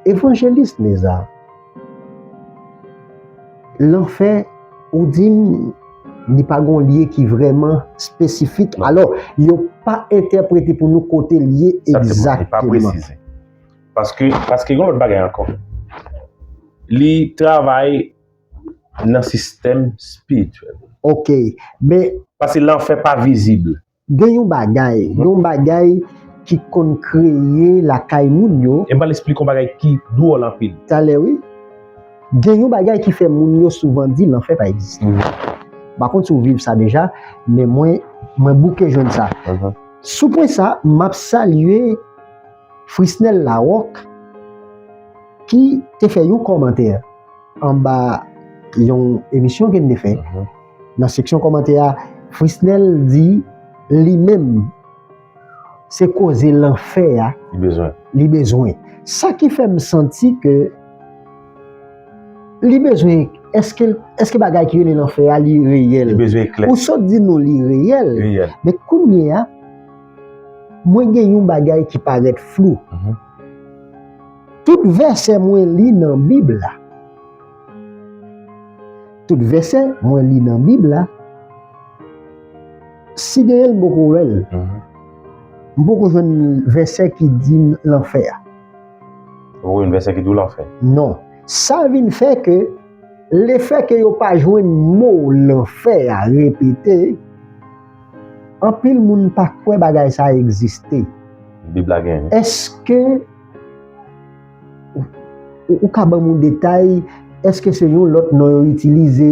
Evanjelis Neza, lanfè, ou di m, li pa gon lye ki vrèman espesifik. Non. Alò, yo pa entèprete pou nou kote l ye egzakteman. Li pa presize. Paske, paske gen yon lòt bagay ankò. Li travay nan sistèm espirityèl. Ok, men paske lanfè pa vizib. Gen yon bagay, gen yon bagay ki konn kreye lakay moun yo. E m pral esplike yon bagay ki dwòl anpil. Talè, wi. Gen yon bagay ki fè moun yo souvan di lanfè pa egziste. Mhm. M pa konn si w viv sa deja, men mwen, mwen bouke jwenn sa. Mhm. Sou pwen sa, m ap salye Frisnel Larocque, ki te fè yon kòmantè anba yon emisyon ke n te fè. Mhm. Nan seksyon kòmantè a, Frisnel di li menm, se koze lanfè a li bezwen. Li bezwen. Sa ki fè m santi ke li bezwen, èske, èske bagay ki rele lanfè a, li reyèl? Li bezwen klè. Ou sot di nou li reyèl, reyèl. Men kounye a, mwen gen yon bagay ki parèt flou. Mhm. Tout vèsè mwen li nan Bib la, tout vèsè mwen li nan Bib la, si genyen l, m poko wè l. Mhm. M poko jwenn vèsè ki di m lanfè a. Ou poko jwenn vèsè ki di w lanfè? Non. Sa vin fè ke, lefè ke yo pa jwenn mo lanfè a repete, anpil moun pa kwè bagay sa a egziste. Bib la genyen. Èske ou, ou, ou ka ban m yon detay? Èske se yon lòt non yo itilize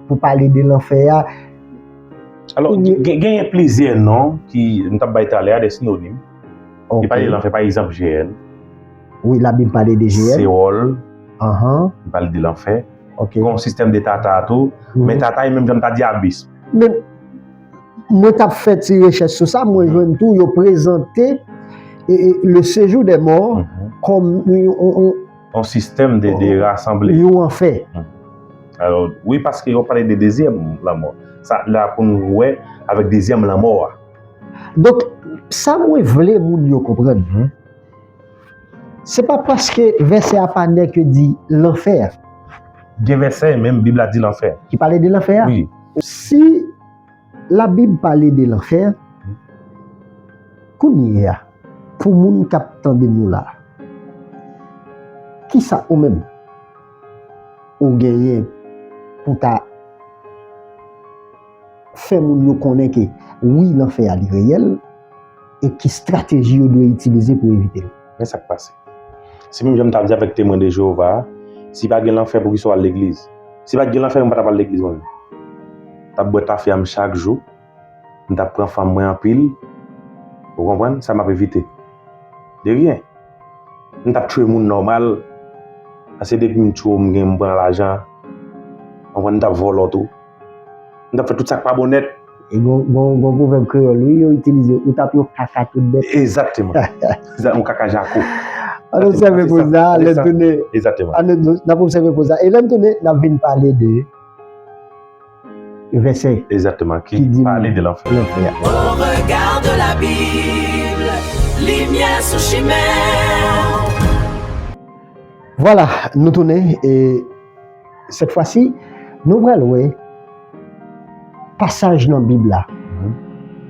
pou pale de lanfè a? Alò, oubyen gen, genyen plizyè non ki, nou t ap bay talè a, de sinonim. Ok. Ki pale de lanfè, pa egzanp, Jeyèn. Wi, Labib pale de Jeyèn. Sewòl. Ahan. Li pale de lanfè. Ok. Gen yon sistèm de tata tou. Mhm. Men tata, e menm jan m ta di abis. Men mwen t ap fè ti rechèch sou sa, mwen jwenn tou, yo prezante, e, e, le séjour des morts kòm yon, yon, yon, yon sistèm de, de rasanble. Yon anfè. Mhm. Alò, wi, paske yo pale de dezyèm lanmò. Sa la pou nou wè avèk dezyèm lanmò a. Donk, sa mwen vle moun yo konprann, se pa paske vèsè a pa nèk yo di lanfè a. Gen vèsè, menm Bib la di lanfè. Ki pale de lanfè a? Wi. Si Labib pale de lanfè, kounye a, pou moun k ap tande nou la, kisa ou menm ou genyen pou ta fè moun yo konnen ke wi, lanfè a li reyèl, e ki estrateji yo dwe itilize pou evite l? Men sa k pase. Se menm jan m t ap di avèk Temwen de Jewova a, si pa gen lanfè, poukisa w al legliz? Si pa t gen lanfè, mwen pa t ap al legliz mwen menm. M t ap bwè tafya m chak jou, m t ap pran fanm mwen anpil. Ou konprann? Sa m ap evite. De ryen. M t ap tchwe moun nòmal. Paske depi m tchwe w, m gen, m pran lajan. Ou konprann? M t ap vòlò tou. M t ap fè tout sa k pa bon nèt. E gon, gon, gon pwovèb kreyòl, wi, yo itilize, ou t ap yon kaka tout bèt. Egzakteman. Egzak-, yon kaka jako. Ann obsève poz la, lè n tounen. Egzakteman. Ann, n ap obsève poz la. E lè n tounen, n ap vin pale de vèsè. Egzakteman, ki pale de lanfè. Au regard de la Bible, limyè sou chimen. Vwala, nou tounen, e sèt fwa si, nou pral wè pasaj nan Bib la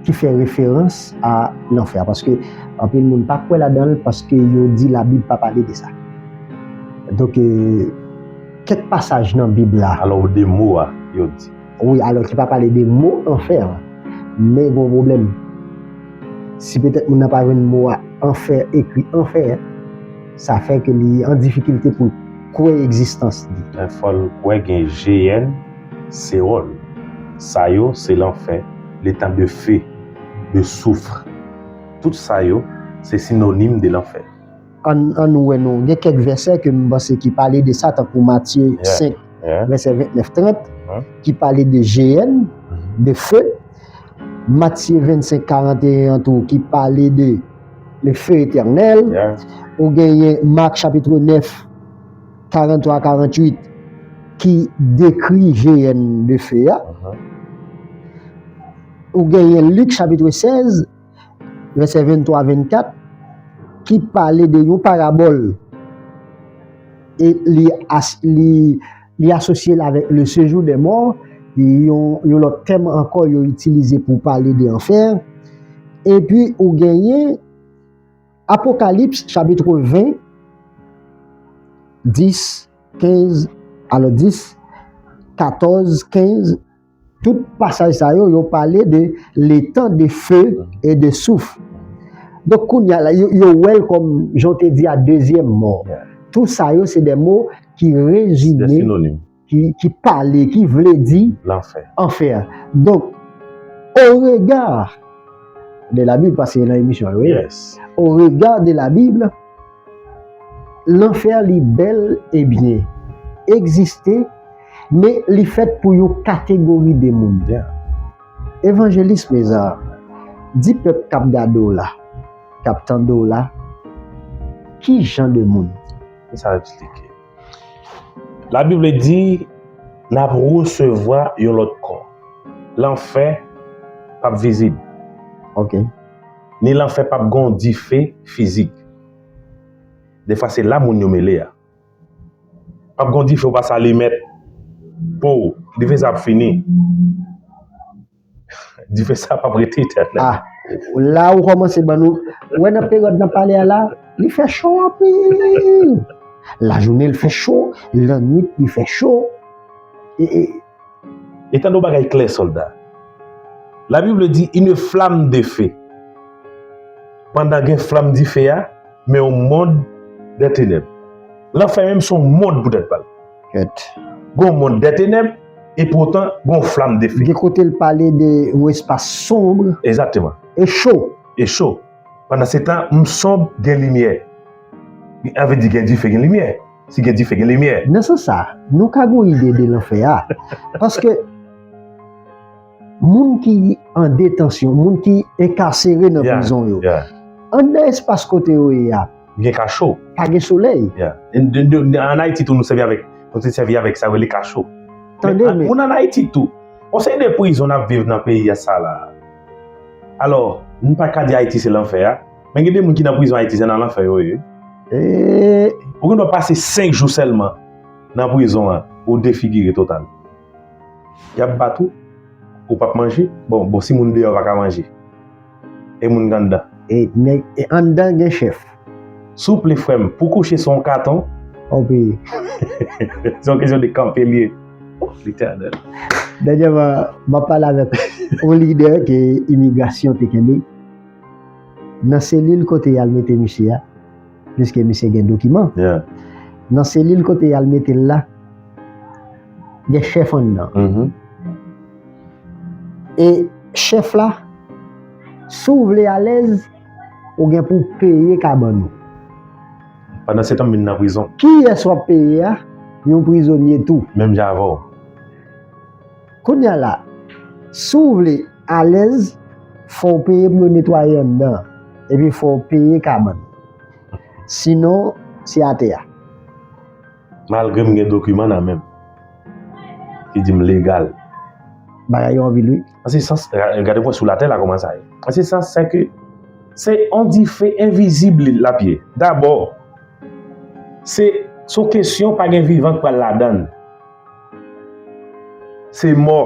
ki fè referans a lanfè a, paske anpil moun pa kwè ladan l, paske yo di Labib pa pale de sa. Donk, e, kèk pasaj nan Bib la. Alò, de mo a, yo di. Wi, alò ki pa pale de mo anfè an. Men gon pwoblèm. Si petèt moun nan pa jwenn mo a anfè ekri anfè, sa fè ke li an difikilte pou l kwè egzistans li. Men fò l kwè gen Jeyèn, Sewòl. Sa yo, se lanfè, l'étang de feu, de soufre. Tout sa yo, se sinonim de lanfè. Ann, ann nou wè non, gen kèk vèsè ke m panse ki pale de sa, tankou Matye senk, vèsè ventnèf trant, ki pale de Jeyèn, de feu. Matye vennsenk karanteyen an tou, ki pale de le feu éternel. Ou genyen Mak chapit nèf, karanntwa a karantuit, ki dekri Jeyèn de feu a. Ou genyen Lik chapit sèz, vèsè venntwa a vennkat, ki pale de yon parabòl e li, as- li, li asosye l avèk le séjour des morts, yon, yon lòt tèm ankò yo itilize pou pale de anfè. Epi ou genyen Apokalips chapit ven, dis, kenz, alò dis, katòz, kenz, tout pasaj sa yo, yo pale de le temps de feu et de souffle. Donk, kounye a la, yo, yo wè l kòm, jan w te di a, dezyèm mò. Tou sa yo, se de mo ki rezime, ki, ki pale, ki vle di anfè. Donk, au regard de la Bible, paske nan emisyon yo ye, au regard de la Bible, lanfè li bèl e byen egziste, men li fèt pou yon kategori de moun. Evanjelis Mézard, di pèp k ap gade w la, k ap tande w la, ki jan de moun? Sa eksplike. Labib di n ap resevwa yon lòt kò. Lanfè p ap vizib. Ok. Ni lanfè p ap gen yon dife fizik. Defwa se la moun yo mele a. P ap gen yon dife ou pase alimèt, po, dife sa ap fini. Dife sa p ap rete etènèl. Ah, la ou kòmanse ban nou. Ou wè nan peryòd nan pale a la, li fè cho anpil. Lajounen l fè cho, lannwit li fè cho. E, e, E tande yon bagay klè, sòlda. Labib di, une flamme de feu. Pandan gen flanm dife a, men yon mond de tenèb. Lanfè menm se yon mond poutèt pa l. Kèt. Gon mond de tenèb, e poutan gon flamme de feu. Gen kote l pale de yon espas sonb. Egzakteman. E cho. E cho. Pandan se tan, m sonb, gen limyè. Sa vle di gen dife, gen limyè. Si gen dife, gen limyè. Nan sans sa, nou ka gon ide de lanfè a. Paske moun ki an detansyon, moun ki enkasere nan prizon yo, anndan espas kote yo ye a, gen kacho. Pa gen solèy. An Ayiti tou, nou sèvi avèk, nou te sèvi avèk sa yo rele kacho. Tande, men moun an Ayiti tou, yon seri de prizon n ap viv nan peyi a sa la. Alò, nou pa ka di Ayiti se lanfè a, men gen de moun ki nan prizon Ayiti, se nan lanfè yo ye. Ou gen dwa pase senk jou sèlman nan prizon an, ou defigire total. Y ap bat ou, ou p ap manje. Bon, bon, si moun deyò pa ka manje, e moun ki anndan? E nèg, e anndan gen chèf. Souple, frè m, pou kouche sou yon katon, ou peye. Se yon kesyon de kanpe l ye. Oh, Letènèl. Dènyèman, m ap pale avèk yon lidè ke imigrasyon te kenbe. Nan selil kote y al mete misye a, piske misye gen dokiman. Nan selil kote y al mete l la, gen chèf anndan. E chèf la, si w vle alèz, ou gen pou w peye kabann ou. Pandan se tan m vin nan prizon. Kiyès w ap peye a? Yon prizonye tou. Menm jan avè w. Kounye a la, si w vle alèz, fò w peye pou yo netwaye anndan an. Epi fò w peye kabann. Sinon, se atè a. Malgre m gen dokiman nan men m ki di m legal. Bagay yo anpil, wi. An se sans, gade pwen sou latè la kòman sa ye. An se sans, se ke se yon dife envizib li l ap ye. Dabò, se, se yon kesyon pa gen vivan k pral ladan l. Se mò.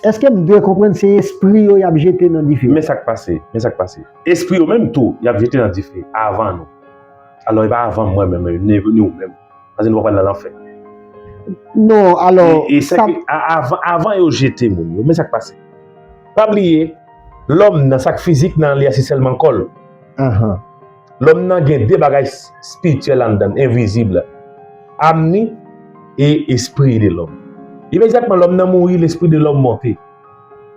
Èske m dwe konprann se espri yo y ap jete nan dife? Men sa k pase, men sa k pase. Espri yo menm tou, y ap jete nan dife avan nou. Alò, e pa avan mwen menm, ni, ni ou menm. Paske nou pa pral nan lanfè. Non, alò, e, e se sa ke a-, avan, avan yo jete moun yo, men sa k pase. Pa bliye, lòm nan, sa k fizik nan li a, se sèlman kò l. Lòm nan gen de bagay s-, espirityèl anndan l, envizib. Am ni e espri de lòm. Imedyatman lòm nan mouri, lespri de lòm monte.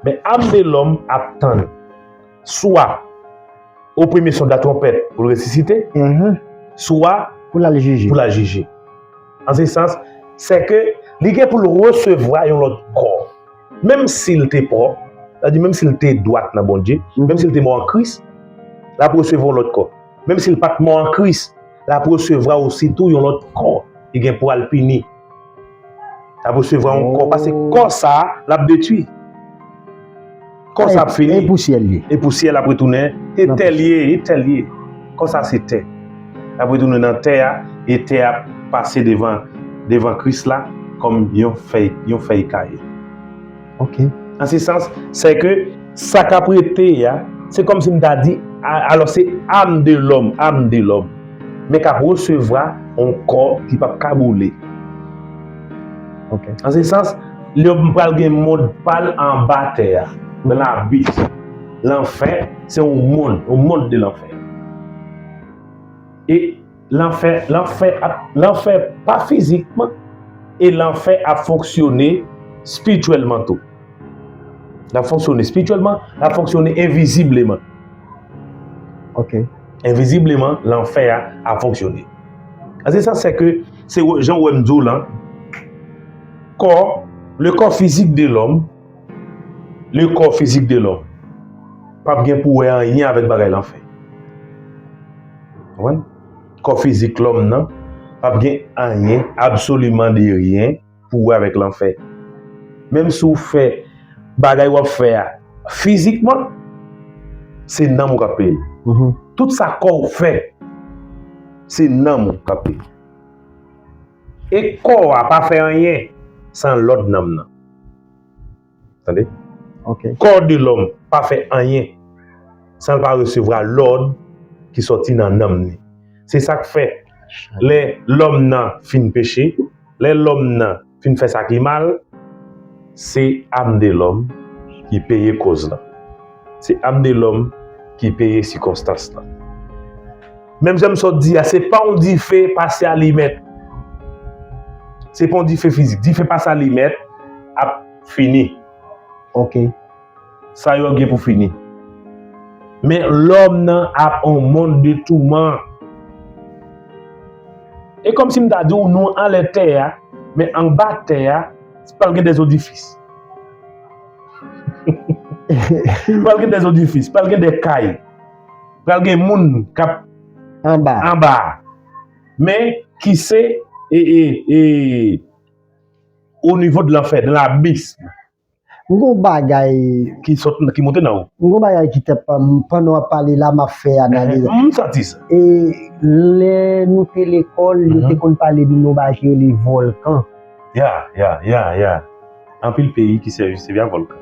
Men am de lòm ap tann. Swa o premye son de la twonpèt pou l resisite, swa pou l al jije. Pou l al jije. An se sans, se ke li gen pou l resevwa yon lòt kò. Menm si l te pwòp, sa di menm si l te dwat nan Bondye, menm si l te mò an Kris, l ap resevwa yon lòt kò. Menm si l pa t mò an Kris, l ap resevwa osi tou yon lòt kò. Li gen pou al pini. L ap resevwa yon kò, paske kò sa a, l ap detwi. Kò sa ap fini. E pousyè l ye. E pousyè l ap retounen. E tè l ye, e tè l ye. Kò sa se tè. L ap retounen nan tè a, e tè a ap pase devan, devan Kris la kòm yon fèy, yon fèy kaye. Ok. An se sans, se ke sa k ap rete a, se kòmsi m ta di, a- alò se âme de l'homme, âme de l'homme, men k ap resevwa yon kò ki p ap ka boule. Ok. An se sans, lè m pral gen mond pa l anba tè a, nan labis. Lanfè, se yon mond, yon mond de lanfè. E lanfè, lanfè, ap- lanfè pa fizikman, e lanfè ap fonksyone espirityèlman tou. L ap fonksyone espirityèlman, l ap fonksyone envizibleman. Ok. Envizibleman, lanfè a ap fonksyone. An se sans, se ke, se jan w wè m di w lan, kò, le corps physique de l'homme, le corps physique de l'homme p ap gen pou wè anyen avèk bagay lanfè. Konprann? Kò fizik lòm nan p ap gen anyen, absoliman de rien, pou wè avèk lanfè. Menm si w fè bagay w ap fè a fizikman, se nanm ou k ap peye l. Mhm. Tout sa kò w fè, se nanm ou k ap peye l. E kò a pa fè anyen san lòd nanm nan. Tande? Ok. Kò de lòm pa fè anyen san l pa resevwa lòd ki sòti nan nanm li. Se sa k fè, lè lòm nan fin peche, lè lòm nan fin fè sa ki mal, se âme de l'homme ki peye koz lan. Se âme de l'homme ki peye sikonstans lan. Menm jan m sot di a, se pa yon dife pase alimèt. Se pa yon dife fizik. Dife pase alimèt ap fini. Ok. Sa yo gen pou fini. Men lòm nan ap yon mond de touman. E kòmsi m ta di w, nou anlè tè a, men anba tè a, pral gen de zodifis. Pral gen de zodifis, pral gen de kay, pral gen moun k ap Anba. Anba. Men ki se e, e, e, o nivo de lanfè, de labis. M gon bagay Ki sot, ki monte nan ou. M gon bagay ki te pandan w ap pale la, m ap fè analiz. M santi sa. E lè nou te lekòl, yo te konn pale de nou bagay ki rele vòlkan. Ya, ya, ya, ya. Anpil peyi ki sèvi, sèvi a vòlkan.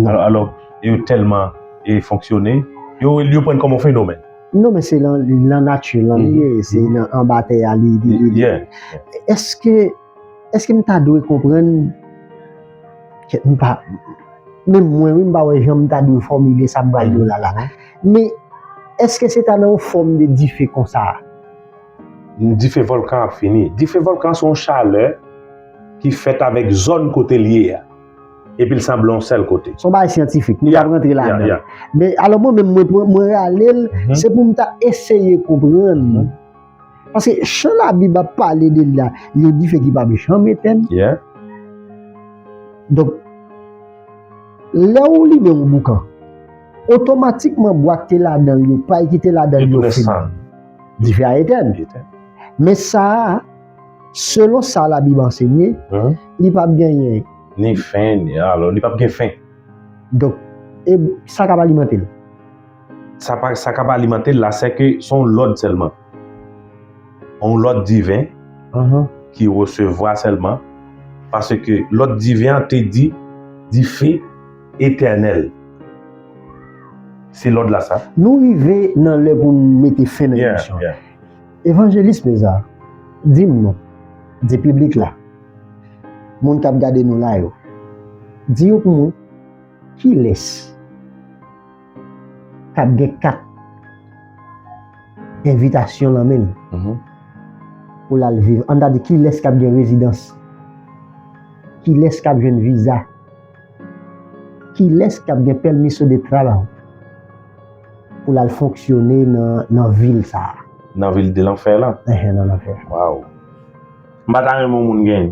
Alò, alò, yo tèlman e fonksyone, yo, yo pran kòm yon fenomèn. Non, men se lan, lan nati, lan li ye, se nan anba tè a li, li, li, li. Yeah. Èske, èske m ta dwe konprann, m pa, menm mwen, wi, m pa wè jan m ta dwe fòmile sa m pral di w la la. Men, èske se ta nan yon fòm de dife konsa? Dife vòlkan ap fini. Dife vòlkan se yon chalè ki fèt avèk zòn kote l ye a. Epi l sanble yon sèl kote. Se yon bagay syantifik, nou p ap rantre ladan. Men alò mwen menm mwen pran, mwen rale l, se pou m ta eseye konprann. Paske chan Labib ap pale de li la, yon dife ki p ap janm etèn. Donk, lè ou limen yon boukan, otomatikman bwa ki te ladan l yo, pay ki te ladan l yo fini. Dife a etèn. Men sa a, selon sa Labib ansenye, li p ap genyen ni fen, ni, alò, li p ap gen fen. Donk, e sa k ap alimante l? Sa pa, sa k ap alimante l la, se ke se yon lòd sèlman. Yon lòd diven ki resevwa sèlman, paske lòd diven an te di dife etènèl. Se lòd la sa. Nou rive nan lè pou n mete fen nan emisyon. Evanjelis Meza, di m non, di piblik la, moun k ap gade nou la yo, di yo pou mwen, kilès k ap gen kat envitasyon nan men l pou l al viv? Ann ta di, kilès k ap gen rezidans? Kilès k ap jwenn viza? Kilès k ap gen permiso de trabajo pou l al fonksyone nan, nan vil sa a? Nan vil de lanfè la? Enhen, nan lanfè. Waw. M pa ta renmen yon moun genyen.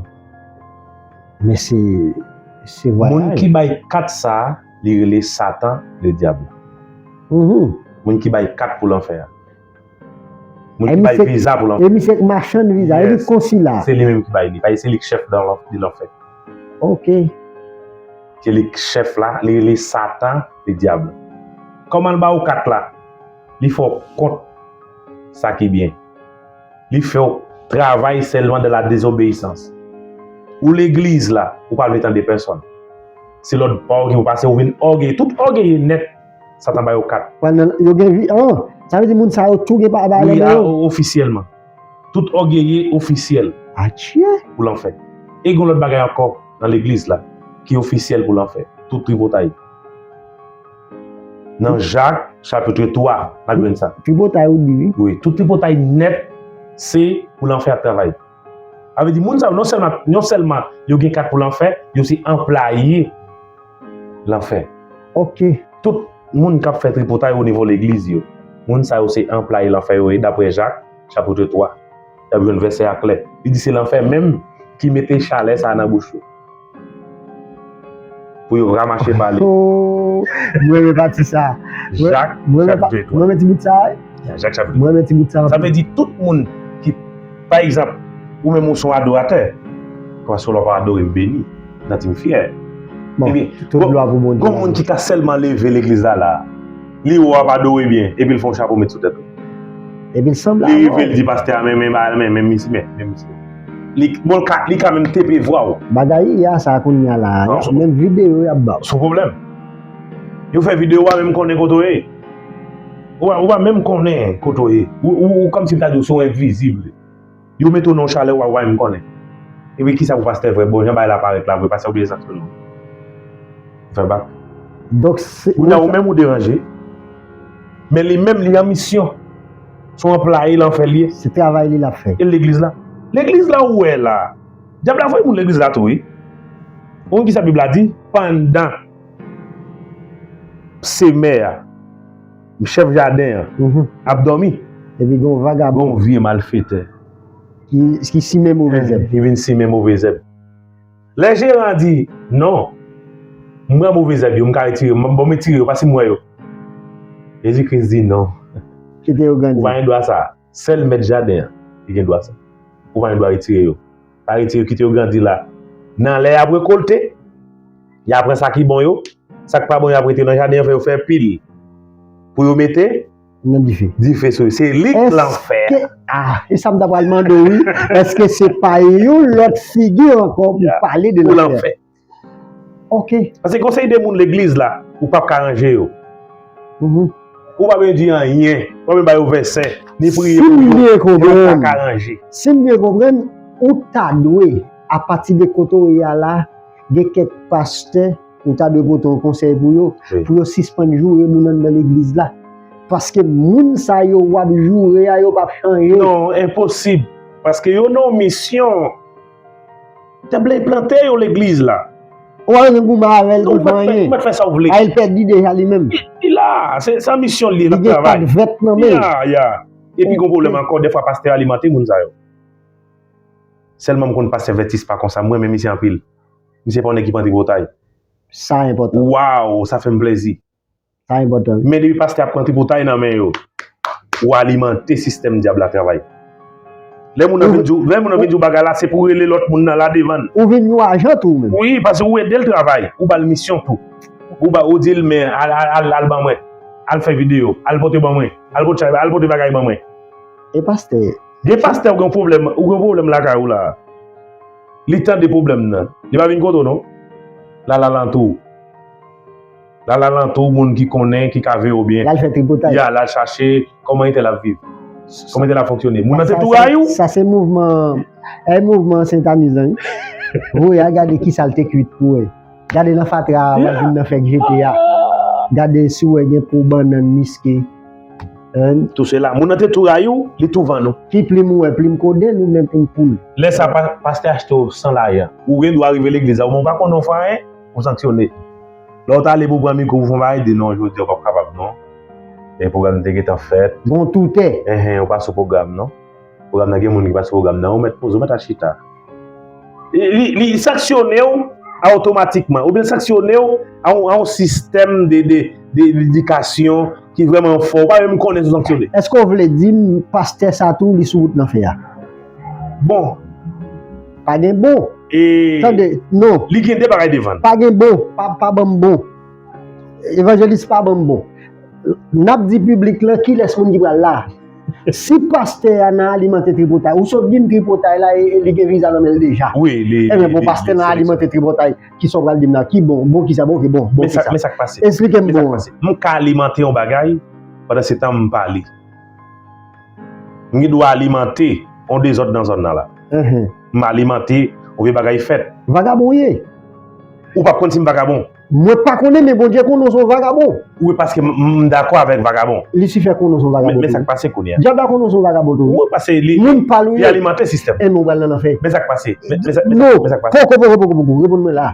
Men se, se vwayaj. Moun ki bay kat sa a, li rele Satan, le diable. Moun ki bay kat pou lanfè a. Moun ki bay viza pou lanfè. E misye k machann viza, e li konsila. Se li menm ki bay li. Paske se li k chèf de lanfè. Ok. Se li k chèf la, li rele Satan, le diable. Kòman l ba w kat la? Li fè w kont sa ki byen. Li fè w travay sèlman dans la désobéissance. Ou legliz la, ou pa vle tande pèsonn. Se lòd pa w ki pou pase, ou vin ògeye. Tout ògeye nèt, Satan ba yo kat. Pral nan, yo gen vi, an, sa vle di moun sa yo tou gen pa ba nan men yo. Ofisyèlman. Tout ògeye ofisyèl. Atchè. Pou lanfè. E gen lòt bagay ankò nan legliz la, ki ofisyèl pou lanfè. Tout tripotay. Nan Jak, chapit twa, n ap jwenn sa. Tripotay ou di, wi. Wi, tout tripotay nèt, se pou lanfè ap travay. Sa vle di, moun sa yo, non sèlman, non sèlman yo gen kat pou lanfè, yo se anplwaye lanfè. Ok. Tout moun k ap fè tripotay o nivo legliz yo, moun sa yo se anplwaye lanfè yo ye, daprè Jak, chapit twa. Y ap jwenn vèsè a klè. Li di se lanfè menm ki mete chalè sa a nan bouch yo. Pou yo ramache pale. Oh, mwen renmen pati sa. Mwen, Jak, mwen renmen pa, chapit twa. Mwen renmen ti bout sa, wi. Jak, chapit twa. Mwen renmen ti bout sa. Sa vle di tout moun ki, pa egzanp, ou menm ou se yon adoratè, paske w ap adore m beni, santi m fyè. Bon, tout glwa pou Bondye. Gon moun ki ka sèlman leve legliz la la. Li wè w ap adore byen, epi l fè yon chapo met sou tèt ou. Epi l sanble avè w. Li rive, l di pastè a, men, men, men, men, men, men, men, men. Li, bon, li ka, li ka menm tepe vwa w. Bagay ya sa kounye a la, menm videyo y ap ba w. Sou pwoblèm. Yo fè videyo, ou pa menm konnen kote w ye. Ou pa, ou pa menm konnen kote w ye. Ou, ou, ou kòmsi m ta di w se yon envizib. Yo mete w nan yon chalè, ou pa, ou pa menm konnen. Epi kisa pou pastè vre? Bon, jan bagay la parèt la vre, pastè oblije sanksyonnen w. Fè bak. Donk, se, kounye a, ou menm ou deranje. Men li menm, li an misyon. Se yon anplwaye lanfè li ye. Se travay li l ap fè. E legliz la? Legliz la ou wè la. Dyab la voye moun legliz la tou, wi. Ou konn kisa Bib la di? Pandan semè a, chèf jaden an, ap dòmi. Epi gen yon vagabon. Gen yon vye malfetè. Ki, ki simen move zèb. Li vin simen move zèb. Lè jeran di, "Non, m pran move zèb yo, m ka retire yo, m, bon, m retire yo, paske m wè yo." Jezi Kris di, "Non." Kite yo grandi. Ou pa gen dwa sa. Sèl mèt jaden an ki gen dwa sa. Ou pa gen dwa retire yo. Pa retire, kite yo grandi la. Nan lè y ap rekolte, y a pran sa ki bon yo, sa k pa bon y ap rete nan jaden an, fè yo fè pil. Pou yo mete nan dife. Dife sou yo. Se li k lanfè. Èske, ah, e sa m ta pral mande w, wi. Èske se pa yon lòt figi ankò pou pale de lanfè? Ok. Paske gon seri de moun legliz la, ou p ap ka ranje yo. Ou pa bezwen di anyen. Ou pa bezwen ba yo vèsè, ni priye pou yo. Yo pa ka ranje. Si m byen konprann, ou ta dwe, apati de kote w ye a la, gen kèk pastè, ou ta dwe pote yon konsèy pou yo, pou yo sispann joure moun anndan legliz la. Paske moun sa yo w ap joure a, yo p ap chanje. Non, enposib. Paske yo nan yon misyon. Dyab la plante yo legliz la. Ou pa bezwen goumen avè l pou l fè anyen. Ou mèt fè sa w vle. A, l pèdi deja li menm. Li, li la, se, se misyon l li, l ap travay. Li gen kat vèt nan men l. Ya, ya. Epi gon pwoblèm ankò, dèfwa pastè alimante moun sa yo. Sèlman m konn pastè Vètis pa konsa, m renmen misye anpil. Misye pa yon nèg ki pran tripotay. Sa enpòtan. Waw, sa fè m plezi. Sa enpòtan. Men depi pastè ap pran tripotay nan men yo, ou alimante sistèm dyab la travay. Lè moun nan vin di w, lè moun nan vin di w bagay la, se pou rele lòt moun nan la devan l. Ou vin yon ajan tou menm. Wi, paske ou ede l travay, ou ba l misyon tou. Ou ba, ou di l, men, al, al, al, al ban mwen, al fè videyo, al pote ban mwen, al pote chay, al pote bagay ban mwen. E pastè? Gen pastè ou gen pwoblèm, ou gen pwoblèm lakay ou la. Li tande pwoblèm nan. Li pa vin kote w non. L al alantou. L al alantou moun ki konnen, ki ka veye w byen. L al fè tripotay. Ya, l al chache kòman entèl ap viv. Kòman entèl ap fonksyone. Moun nan te tou rayi w. Sa se mouvman, e mouvman Sentaniz lan, wi. Voye al gade kisa l te kwit pou wè. Gade nan fatra a, vwazin nan fèk jete a. Gade si w wè gen po bannann miske. Tou se la. Moun nan te tou rayi w, li tou vann ou. Ki plim ou wè, plim kodenn oubyen plim poul? Lè sa, pa, pastè achte w san lajan. Ou gen dwa rive legliz la, ou menm ou pa konnen w fè anyen, ou sanksyone. Lè w t ale pou pran mikwo pou fè yon bagay, di non, jodi a w p ap kapab non. E pwogram te gentan fèt. Bon toutè. Enhen, ou pa sou pwogram non. Pwogram nan gen moun ki pa sou pwogram nan, ou mèt poze, ou mèt al chita. Li, li, li sanksyone w otomatikman, oubyen l sanksyone w a yon, a yon sistèm de, de, de, de edikasyon ki vrèman fò, ou pa menm konnen si w sanksyone. Èske w vle di m pastè sa tou, li sou wout lanfè a? Bon. Pa gen bon. Tande, non. Li gen de bagay devan l. Pa gen bon, pa, pa ban m bon. Evanjelis pa ban m bon. N ap di piblik lan kilès moun ki pral la. Si pastè a nan alimante tripotay, ou sot di m tripotay la, e, e li gen viza nan men l deja. Wi, li. Ebyen, bon, pastè nan alimante tripotay, ki sa w pral di m la? Ki bon? Bon, ki sa? Bon, ki bon? Bon, ki sa? Men sa k pase? Esplike m bon. Men sa k pase? M ka alimante yon bagay, pandan se tan m pa li. M gen dwa alimante yon dezòd nan zòn nan la. M alimante yon vye bagay fèt. Vagabon w ye. Ou p ap konn si m vagabon. Mwen pa konnen, men Bondye konnen w se yon vagabon. Wi, paske m, m dakò avèk vagabon. Lisifè konnen w se yon vagabon tou. Men, men sa k pase kounye a? Dyab la konnen w se yon vagabon tou. Wi, paske li, li alimante sistèm. Enben w pral nan lanfè. Men sa k pase? Men, men sa, men sa, men sa k pase? Non, poko, poko, poko, poko. Reponn mwen la.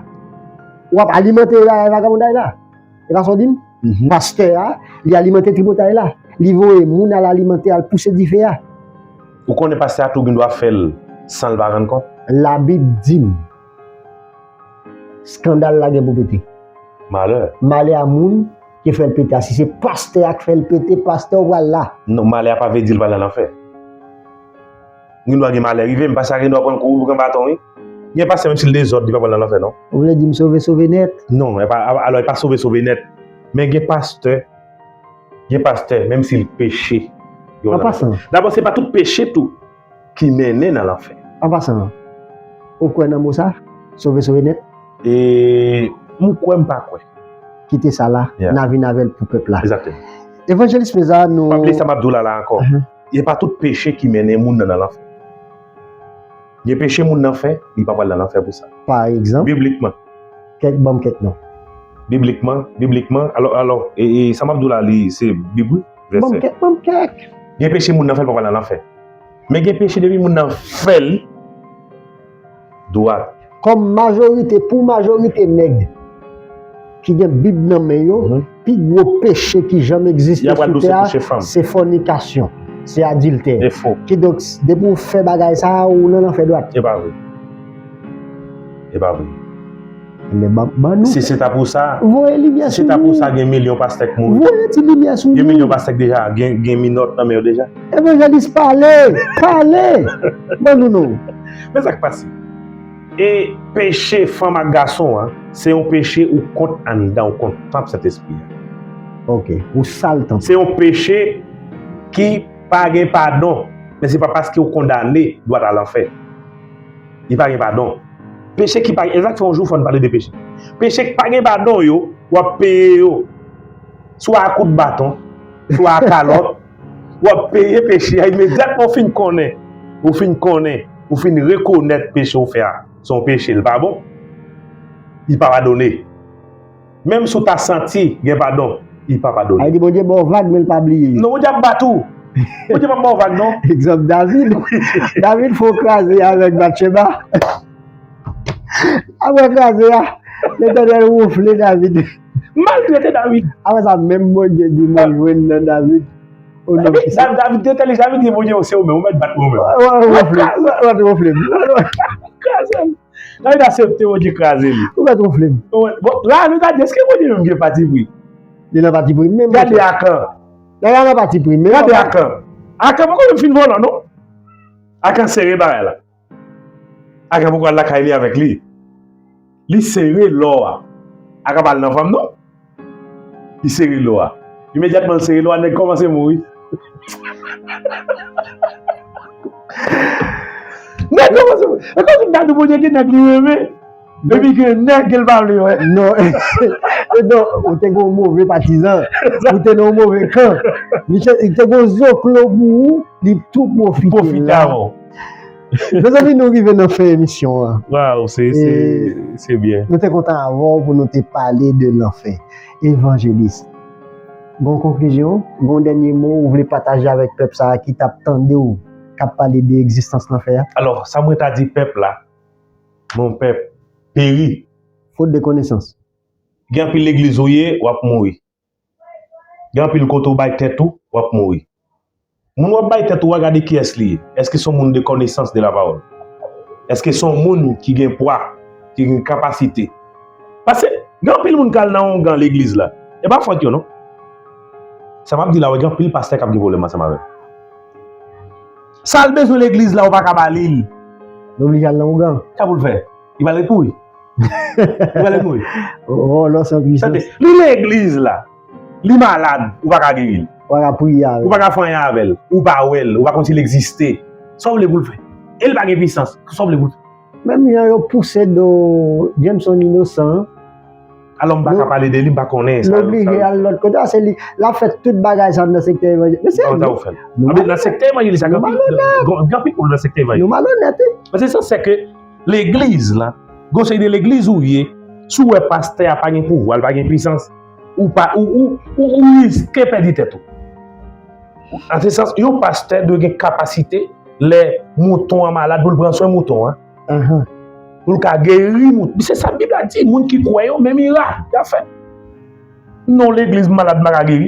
W ap alimante la, vagabonday la. E pa sa w di m? Pastè a, li alimante tripotay la. Li voye moun al alimante, al pouse dife a. Ou konnen pastè a tou gen dwa fè l san l pa rann kont? Labib di m, eskandal la gen pou pete. Malè. Malè a moun ki fè l pete a. Si se pastè a k fè l pete, pastè w pral la. Non, malè a pa vle di l pral nan lanfè. Gen dwa gen malè rive, men pastè a gen dwa pran kou pou pran baton, wi. Gen pastè, menm si l dezòd, li pa pral nan lanfè, non. Ou vle di m sove, sove nèt? Non, e pa, a, alò, e pa sove, sove nèt. Men gen pastè, gen pastè, menm si l peche, yo nan lanfè. An pasan. Dabò, se pa tout peche tou ki mennen nan lanfè. An pasan, ou kwè nan mo sa? Sove, sove nèt? E, m kwè, m pa kwè. Kite sa la, n a vin avè l pou pèp la. Egzakteman. Evanjelis Meza, nou. Pa bliye sa m ap di w la, la ankò. E pa tout peche ki mennen moun nan nan lanfè. Gen peche moun nan fè, li pa pral nan lanfè pou sa. Pa egzanp? Biblikman. Kèk, ban m kèk non. Biblikman, biblikman, alò, alò, e, e, sa m ap di w la, li, se Bib, wi, vèsè. Ban m kèk, ban m kèk. Gen peche moun nan fè, li pa pral nan lanfè. Men gen peche depi moun nan fè l, dwat. Kòm majorite, pou majorite nèg ki gen Bib nan men yo, pi gwo peche ki janm egziste sou tè a, se fònikasyon, se adiltè. Kidonk, depi w fè bagay sa a, ou nan lanfè dwat. E pa vre. E pa vre. Men ban, ban nou. Si se ta pou sa, voye limyè sou nou. Si se ta pou sa, gen milyon pastè k mouri. Voye ti limyè sou nou. Gen milyon pastè k deja, gen, gen minòt nan men yo deja. Evanjelis, pale, pale. Ban nou non. Men sa k pase. E peche fanm ak gason an, se yon peche ou kont anndan, ou kont tanp Sentespri a. Ok, ou sal tanp. Se yon peche ki pa gen padon, men se pa paske ou kondane dwat al anfè. Li pa gen padon. Peche ki pa, e sa k fè yon jou fò n pale de peche. Peche ki pa gen padon yo, w ap peye yo. Swa a kout baton, swa a kalòt, w ap peye peche a imedyatman w fin konnen. Ou fin konnen, ou fin rekonèt peche w fè a se yon peche, l pa bon. Li pa padone. Menm si w ta santi gen padon, li pa padone. Sa vle di Bondye ba w vag, men l pa bliye. Non, Bondye ap bat ou. Bondye p ap ba w vag, non. Egzanp, David. David fè yon kraze avèk Batcheba. Apre kraze a, Letènèl wonfle David. Maltrete David. Apre sa, menm Bondye di, "Mwen jwenn nan David." O non, David, David te entèlijan, David di, "Bondye, se ou menm, ou mèt bat mwen, ou menm." Wè, wè, wonfle. Wè, wè, wonfle. Kraze l. David aksepte Bondye kraze li. Ou mèt wonfle m. Bon, la, nou ta di, èske Bondye menm gen patipri? Li nan patipri menm. Gade Akan. Nan, nan patipri menm. Gade Akan. Akan poko menm fin vòlò, non. Akan sere bagay la. Akan poko al lakay li avèk li. Li sere lò a. Akan pa al nan fanm, non. Li sere lò a. Imedyatman l sere lò a, nèg kòmanse mouri. Nèg kòmanse mouri. E kòm m ta di w, Bondye gen nèg li renmen. Epi gen nèg ke l pa vle wè. Non. Non, ou te gen yon move patizan. Ou te nan yon move kan. Li te gen yon zoklo pou ou, li tou pwofite la. Mezanmi, nou rive nan fen emisyon an. Waw, se, se, se byen. Nou te kontan avè w pou nou te pale de lanfè. Evanjelis, gon konklizyon, gon dènye mo ou vle pataje avèk pèp sa a ki t ap tande w, k ap pale de egzistans lanfè a? Alò, sa mwen ta di pèp la, mon pèp, peri. Fot de konesans. Gen anpil legliz ou ye, w ap mouri. Gen anpil kote w bay tèt ou, w ap mouri. Moun w ap bay tèt ou a, gade kiyès li ye. Èske se yon moun de connaissance de la parole? Èske se yon moun ki gen pwa, ki gen kapasite? Paske gen anpil moun k al nan ongan legliz la. E pa fòt yo non. Sa m ap di la, w gen anpil pastè k ap gen pwoblèm ansanm avè l. Sa l bezwen legliz la, ou pa ka ba li l. Li oblije al nan ongan. Sa pou l fè? Li pral ret mouri. Li pral ret mouri. Oh, lò san pwisans. Tande, li legliz la. Li malad, ou pa ka geri l. Ou pa ka priye avè l. Ou pa ka fè anyen avè l. Ou pa wè l. Ou pa konn si l egziste. Sa w vle pou l fè? E l pa gen pisans. Sa w vle pou l fè? Menm jan yo pouse do Jameson Inosan an. Alò, m pa ka pale de li, m pa konnen sa. L oblije al lòt kote, a se li, l ap fè tout bagay sa nan sektè evanjelik. Mesye, nou, nou malonèt. Nan sektè evanjelik, sa gen anpil, gen anpil moun nan sektè evanjelik. Nou malonèt, wi. Paske sa, se ke legliz la, gon seri de legliz ou ye, si w wè pastè a pa gen pouvwa, l pa gen pisans, ou pa, ou, ou, ou, ou riske pèdi tèt ou. An se sans, yon pastè dwe gen kapasite, lè mouton an malad, pou l pran swen mouton an. Pou l ka geri mouton. Se sa Bib la di, moun ki kwè yo, men mirak y ap fè. Non, legliz malad m pa ka geri.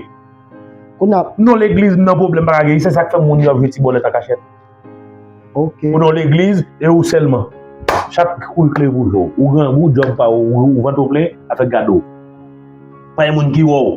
Non, legliz nan pwoblèm m pa ka geri. Se sa k fè moun yo ap jwe ti bòlèt an kachèt. Ou nan legliz, e ou sèlman. Chak kou l klere pou jwe w. Ou grangou, djòb pa ou, ou vant ou plen, afè gade w. Pa gen moun ki wè w.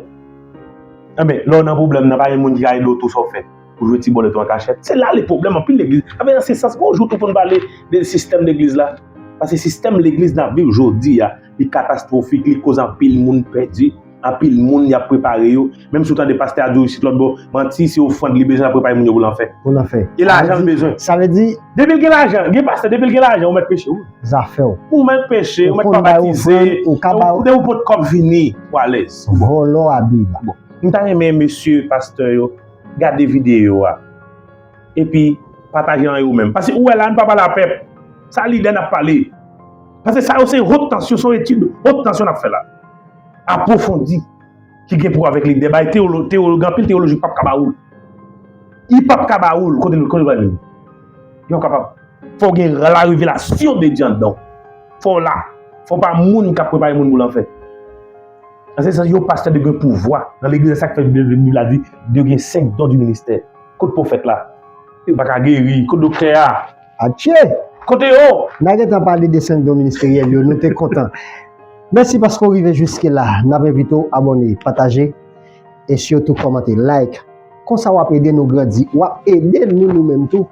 Enben, lè w nan pwoblèm nan, pa gen moun ki ka ede w tou sa w fè. Ou jwe ti bòlèt ou an kachèt. Se la le pwoblèm anpil legliz. Afè nan se sans, gon jou tou pou n pale de sistèm legliz la. Paske sistèm legliz n ap viv jodi a, li katastwofik, li koz anpil moun pèdi. Anpil moun y ap prepare yo. Menm si w tande pastè a di w isit lòt bò, manti, se ofrann li bezwen ap prepare moun yo pou lanfè. Pou lanfè. E lajan l bezwen. Sa vle di, depi l gen lajan, gen pastè, depi l gen lajan, ou mèt peche, wi. Zafè w. Ou mèt peche, ou mèt pa batize. Ou konn bay ofrann, ou ka bay. Ou, ou pot kòb vini, ou alèz. Vòlò a Bib. Bon, m ta renmen mesye pastè yo gade videyo a. Epi pataje an yo menm. Paske ou wè la, n pa pale a pèp. Sa lidè n ap pale. Paske sa yo se haute tension, se yon etid haute tension n ap fè la. Apwofondi, ki gen pou avèk lidè. Bay teyolo-, teyolo-, gen anpil teyoloji p ap ka ba ou l. Li p ap ka ba ou l, kote l, kote l pral vini. Yo kapab. Fò w gen la revelasyon de Dye anndan w. Fò w la. Fò w pa moun k ap prepare moun pou lanfè. Nan se sans, yon pastè dwe gen pouvwa. Nan legliz, sa k fè Bib la di, dwe gen senk don di ministè. Kot pwofèt la? Yo pa ka geri. Kot doktè a? Atye! Kote yo? N a gentan pale de senk don ministeryèl yo, nou te kontan. Mèsi paske w rive jiske la. N ap envite w abòne, pataje, e sitou kòmante, like. Konsa w ap ede nou grandi. W ap ede nou, nou menm tou,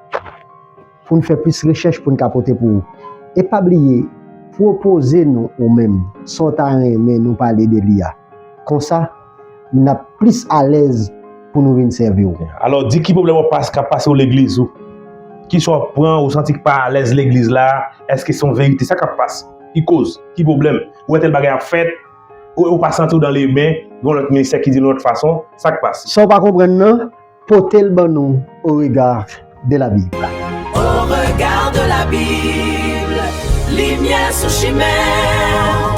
pou n fè plis rechèch pou n ka pote pou ou. E pa bliye, pwopoze nou ou menm, sa w ta renmen nou pale de li a. Konsa, n ap plis alèz pou nou vin sèvi w. Alò, di ki pwoblèm w ap pas-, k ap pase w legliz ou. Kisa w ap pran, ou santi k pa alèz legliz la, èske se yon verite? Sa k ap pase? Ki koz? Ki pwoblèm? Ou wè tèl bagay ap fèt, ou, ou pa santi w dans les bains, gen yon lòt ministè ki di l yon lòt fason, sa k pase? Sa w pa konprann nan, pote l ban nou au regard de la Bible. Au regard de la Bible, limyè sou chimen.